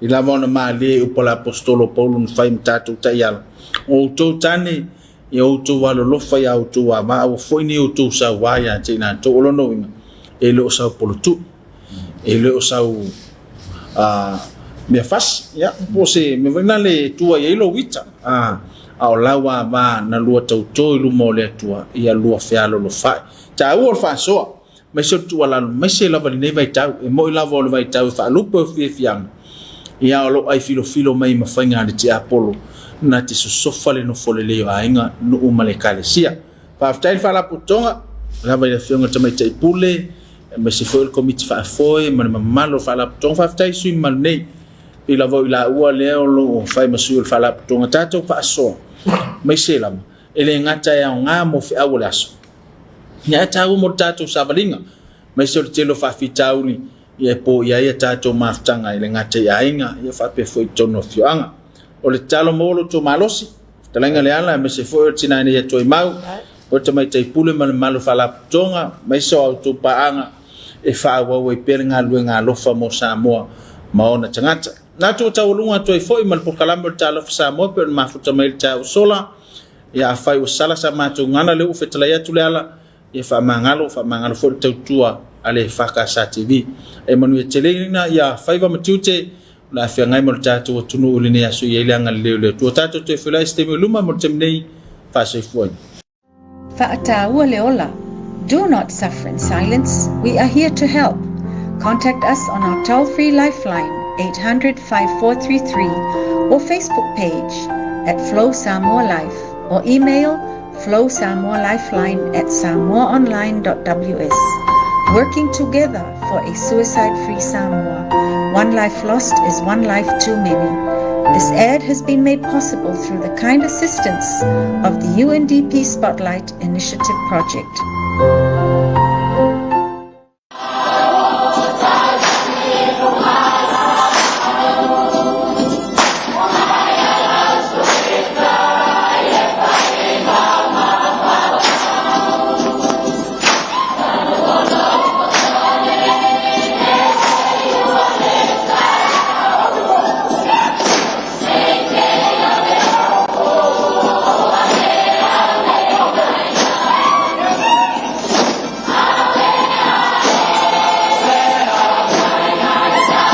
I lava ona malie i upu a le Aposetolo o Paulo na fai ma tatou taiala, O outou tane, ia outou alolofa i a outou ava, aua foi ne i outou sauā ia te i latou. O lona uiga, e le o sau polotu'i, e le o sau mea fasi, ia, po o se mea foi lena e tua i ai lou ita, a o lau ava na lua tauto i luma o le Atua, ia lua fealolofa'i. Taua o le faasoa. Aemaise o le tuualalo, aemaise lava i lenei vaitau, e moni lava o le vaitau e faalupe o fiafiaga, ia o lo o ai filofilo mai ma faiga a le tiapolo na te sosofa le nofo lelei o aiga, nuu ma le ekalesia. Faafetai i le Faalapotopotoga lava i le Afioga i le Tamaitai Pule, aemaise foi o le Komiti Faafoe ma le mamalu o le Faalapotopotoga. Faafetai i sui usufono mamalu nei, pei lava o i laua lea o lo o fai ma sui o le Faalapotopotoga, tatou faasoa, aemaise lava e le gata e aoga mo feau o le aso, Ia ae taua mo le tatou savaliga, aemaise o le tele o faafitauli ia e poia ai a tatou mafutaga e le gata i aiga ia faapea foi i totonu o afioaga. O le tatalo maua lo outou malosi, fetalaiga Leala aemaise foi o le tina nei a Toemau, o le tamaitai pule ma le mamalu o faalapotopotoga, aemaise o a outou paaga e faaauau ai pea le galuega alofa mo Samoa ma ona tagata. Na atu ua taualuga atu ai foi ma le polokalame o le Talofa Samoa pei ona mafuta mai le taeao ua sola. Ia afai ua sala sa matou gana lea ua fetalai atu Leala, ia faamagalo, faamagalo foi le tautua a le EFKS TV. E manuia tele ina ia faiva ma tiute o le a feagai ma lo tatou atunuu i lenei aso i ai le agalelei o le Atua. Tatou toe feiloai i se taimi o luma mo le taimi nei, faasoifua. Fa'ataua le ola. Do not suffer in silence. We are here to help. Contact us on our toll-free lifeline 800 5433 or Facebook page at Flow Samoa Life or email flowsamoalifeline at samoaonline.ws. Working together for a suicide-free Samoa. One life lost is one life too many. This ad has been made possible through the kind assistance of the UNDP Spotlight Initiative Project.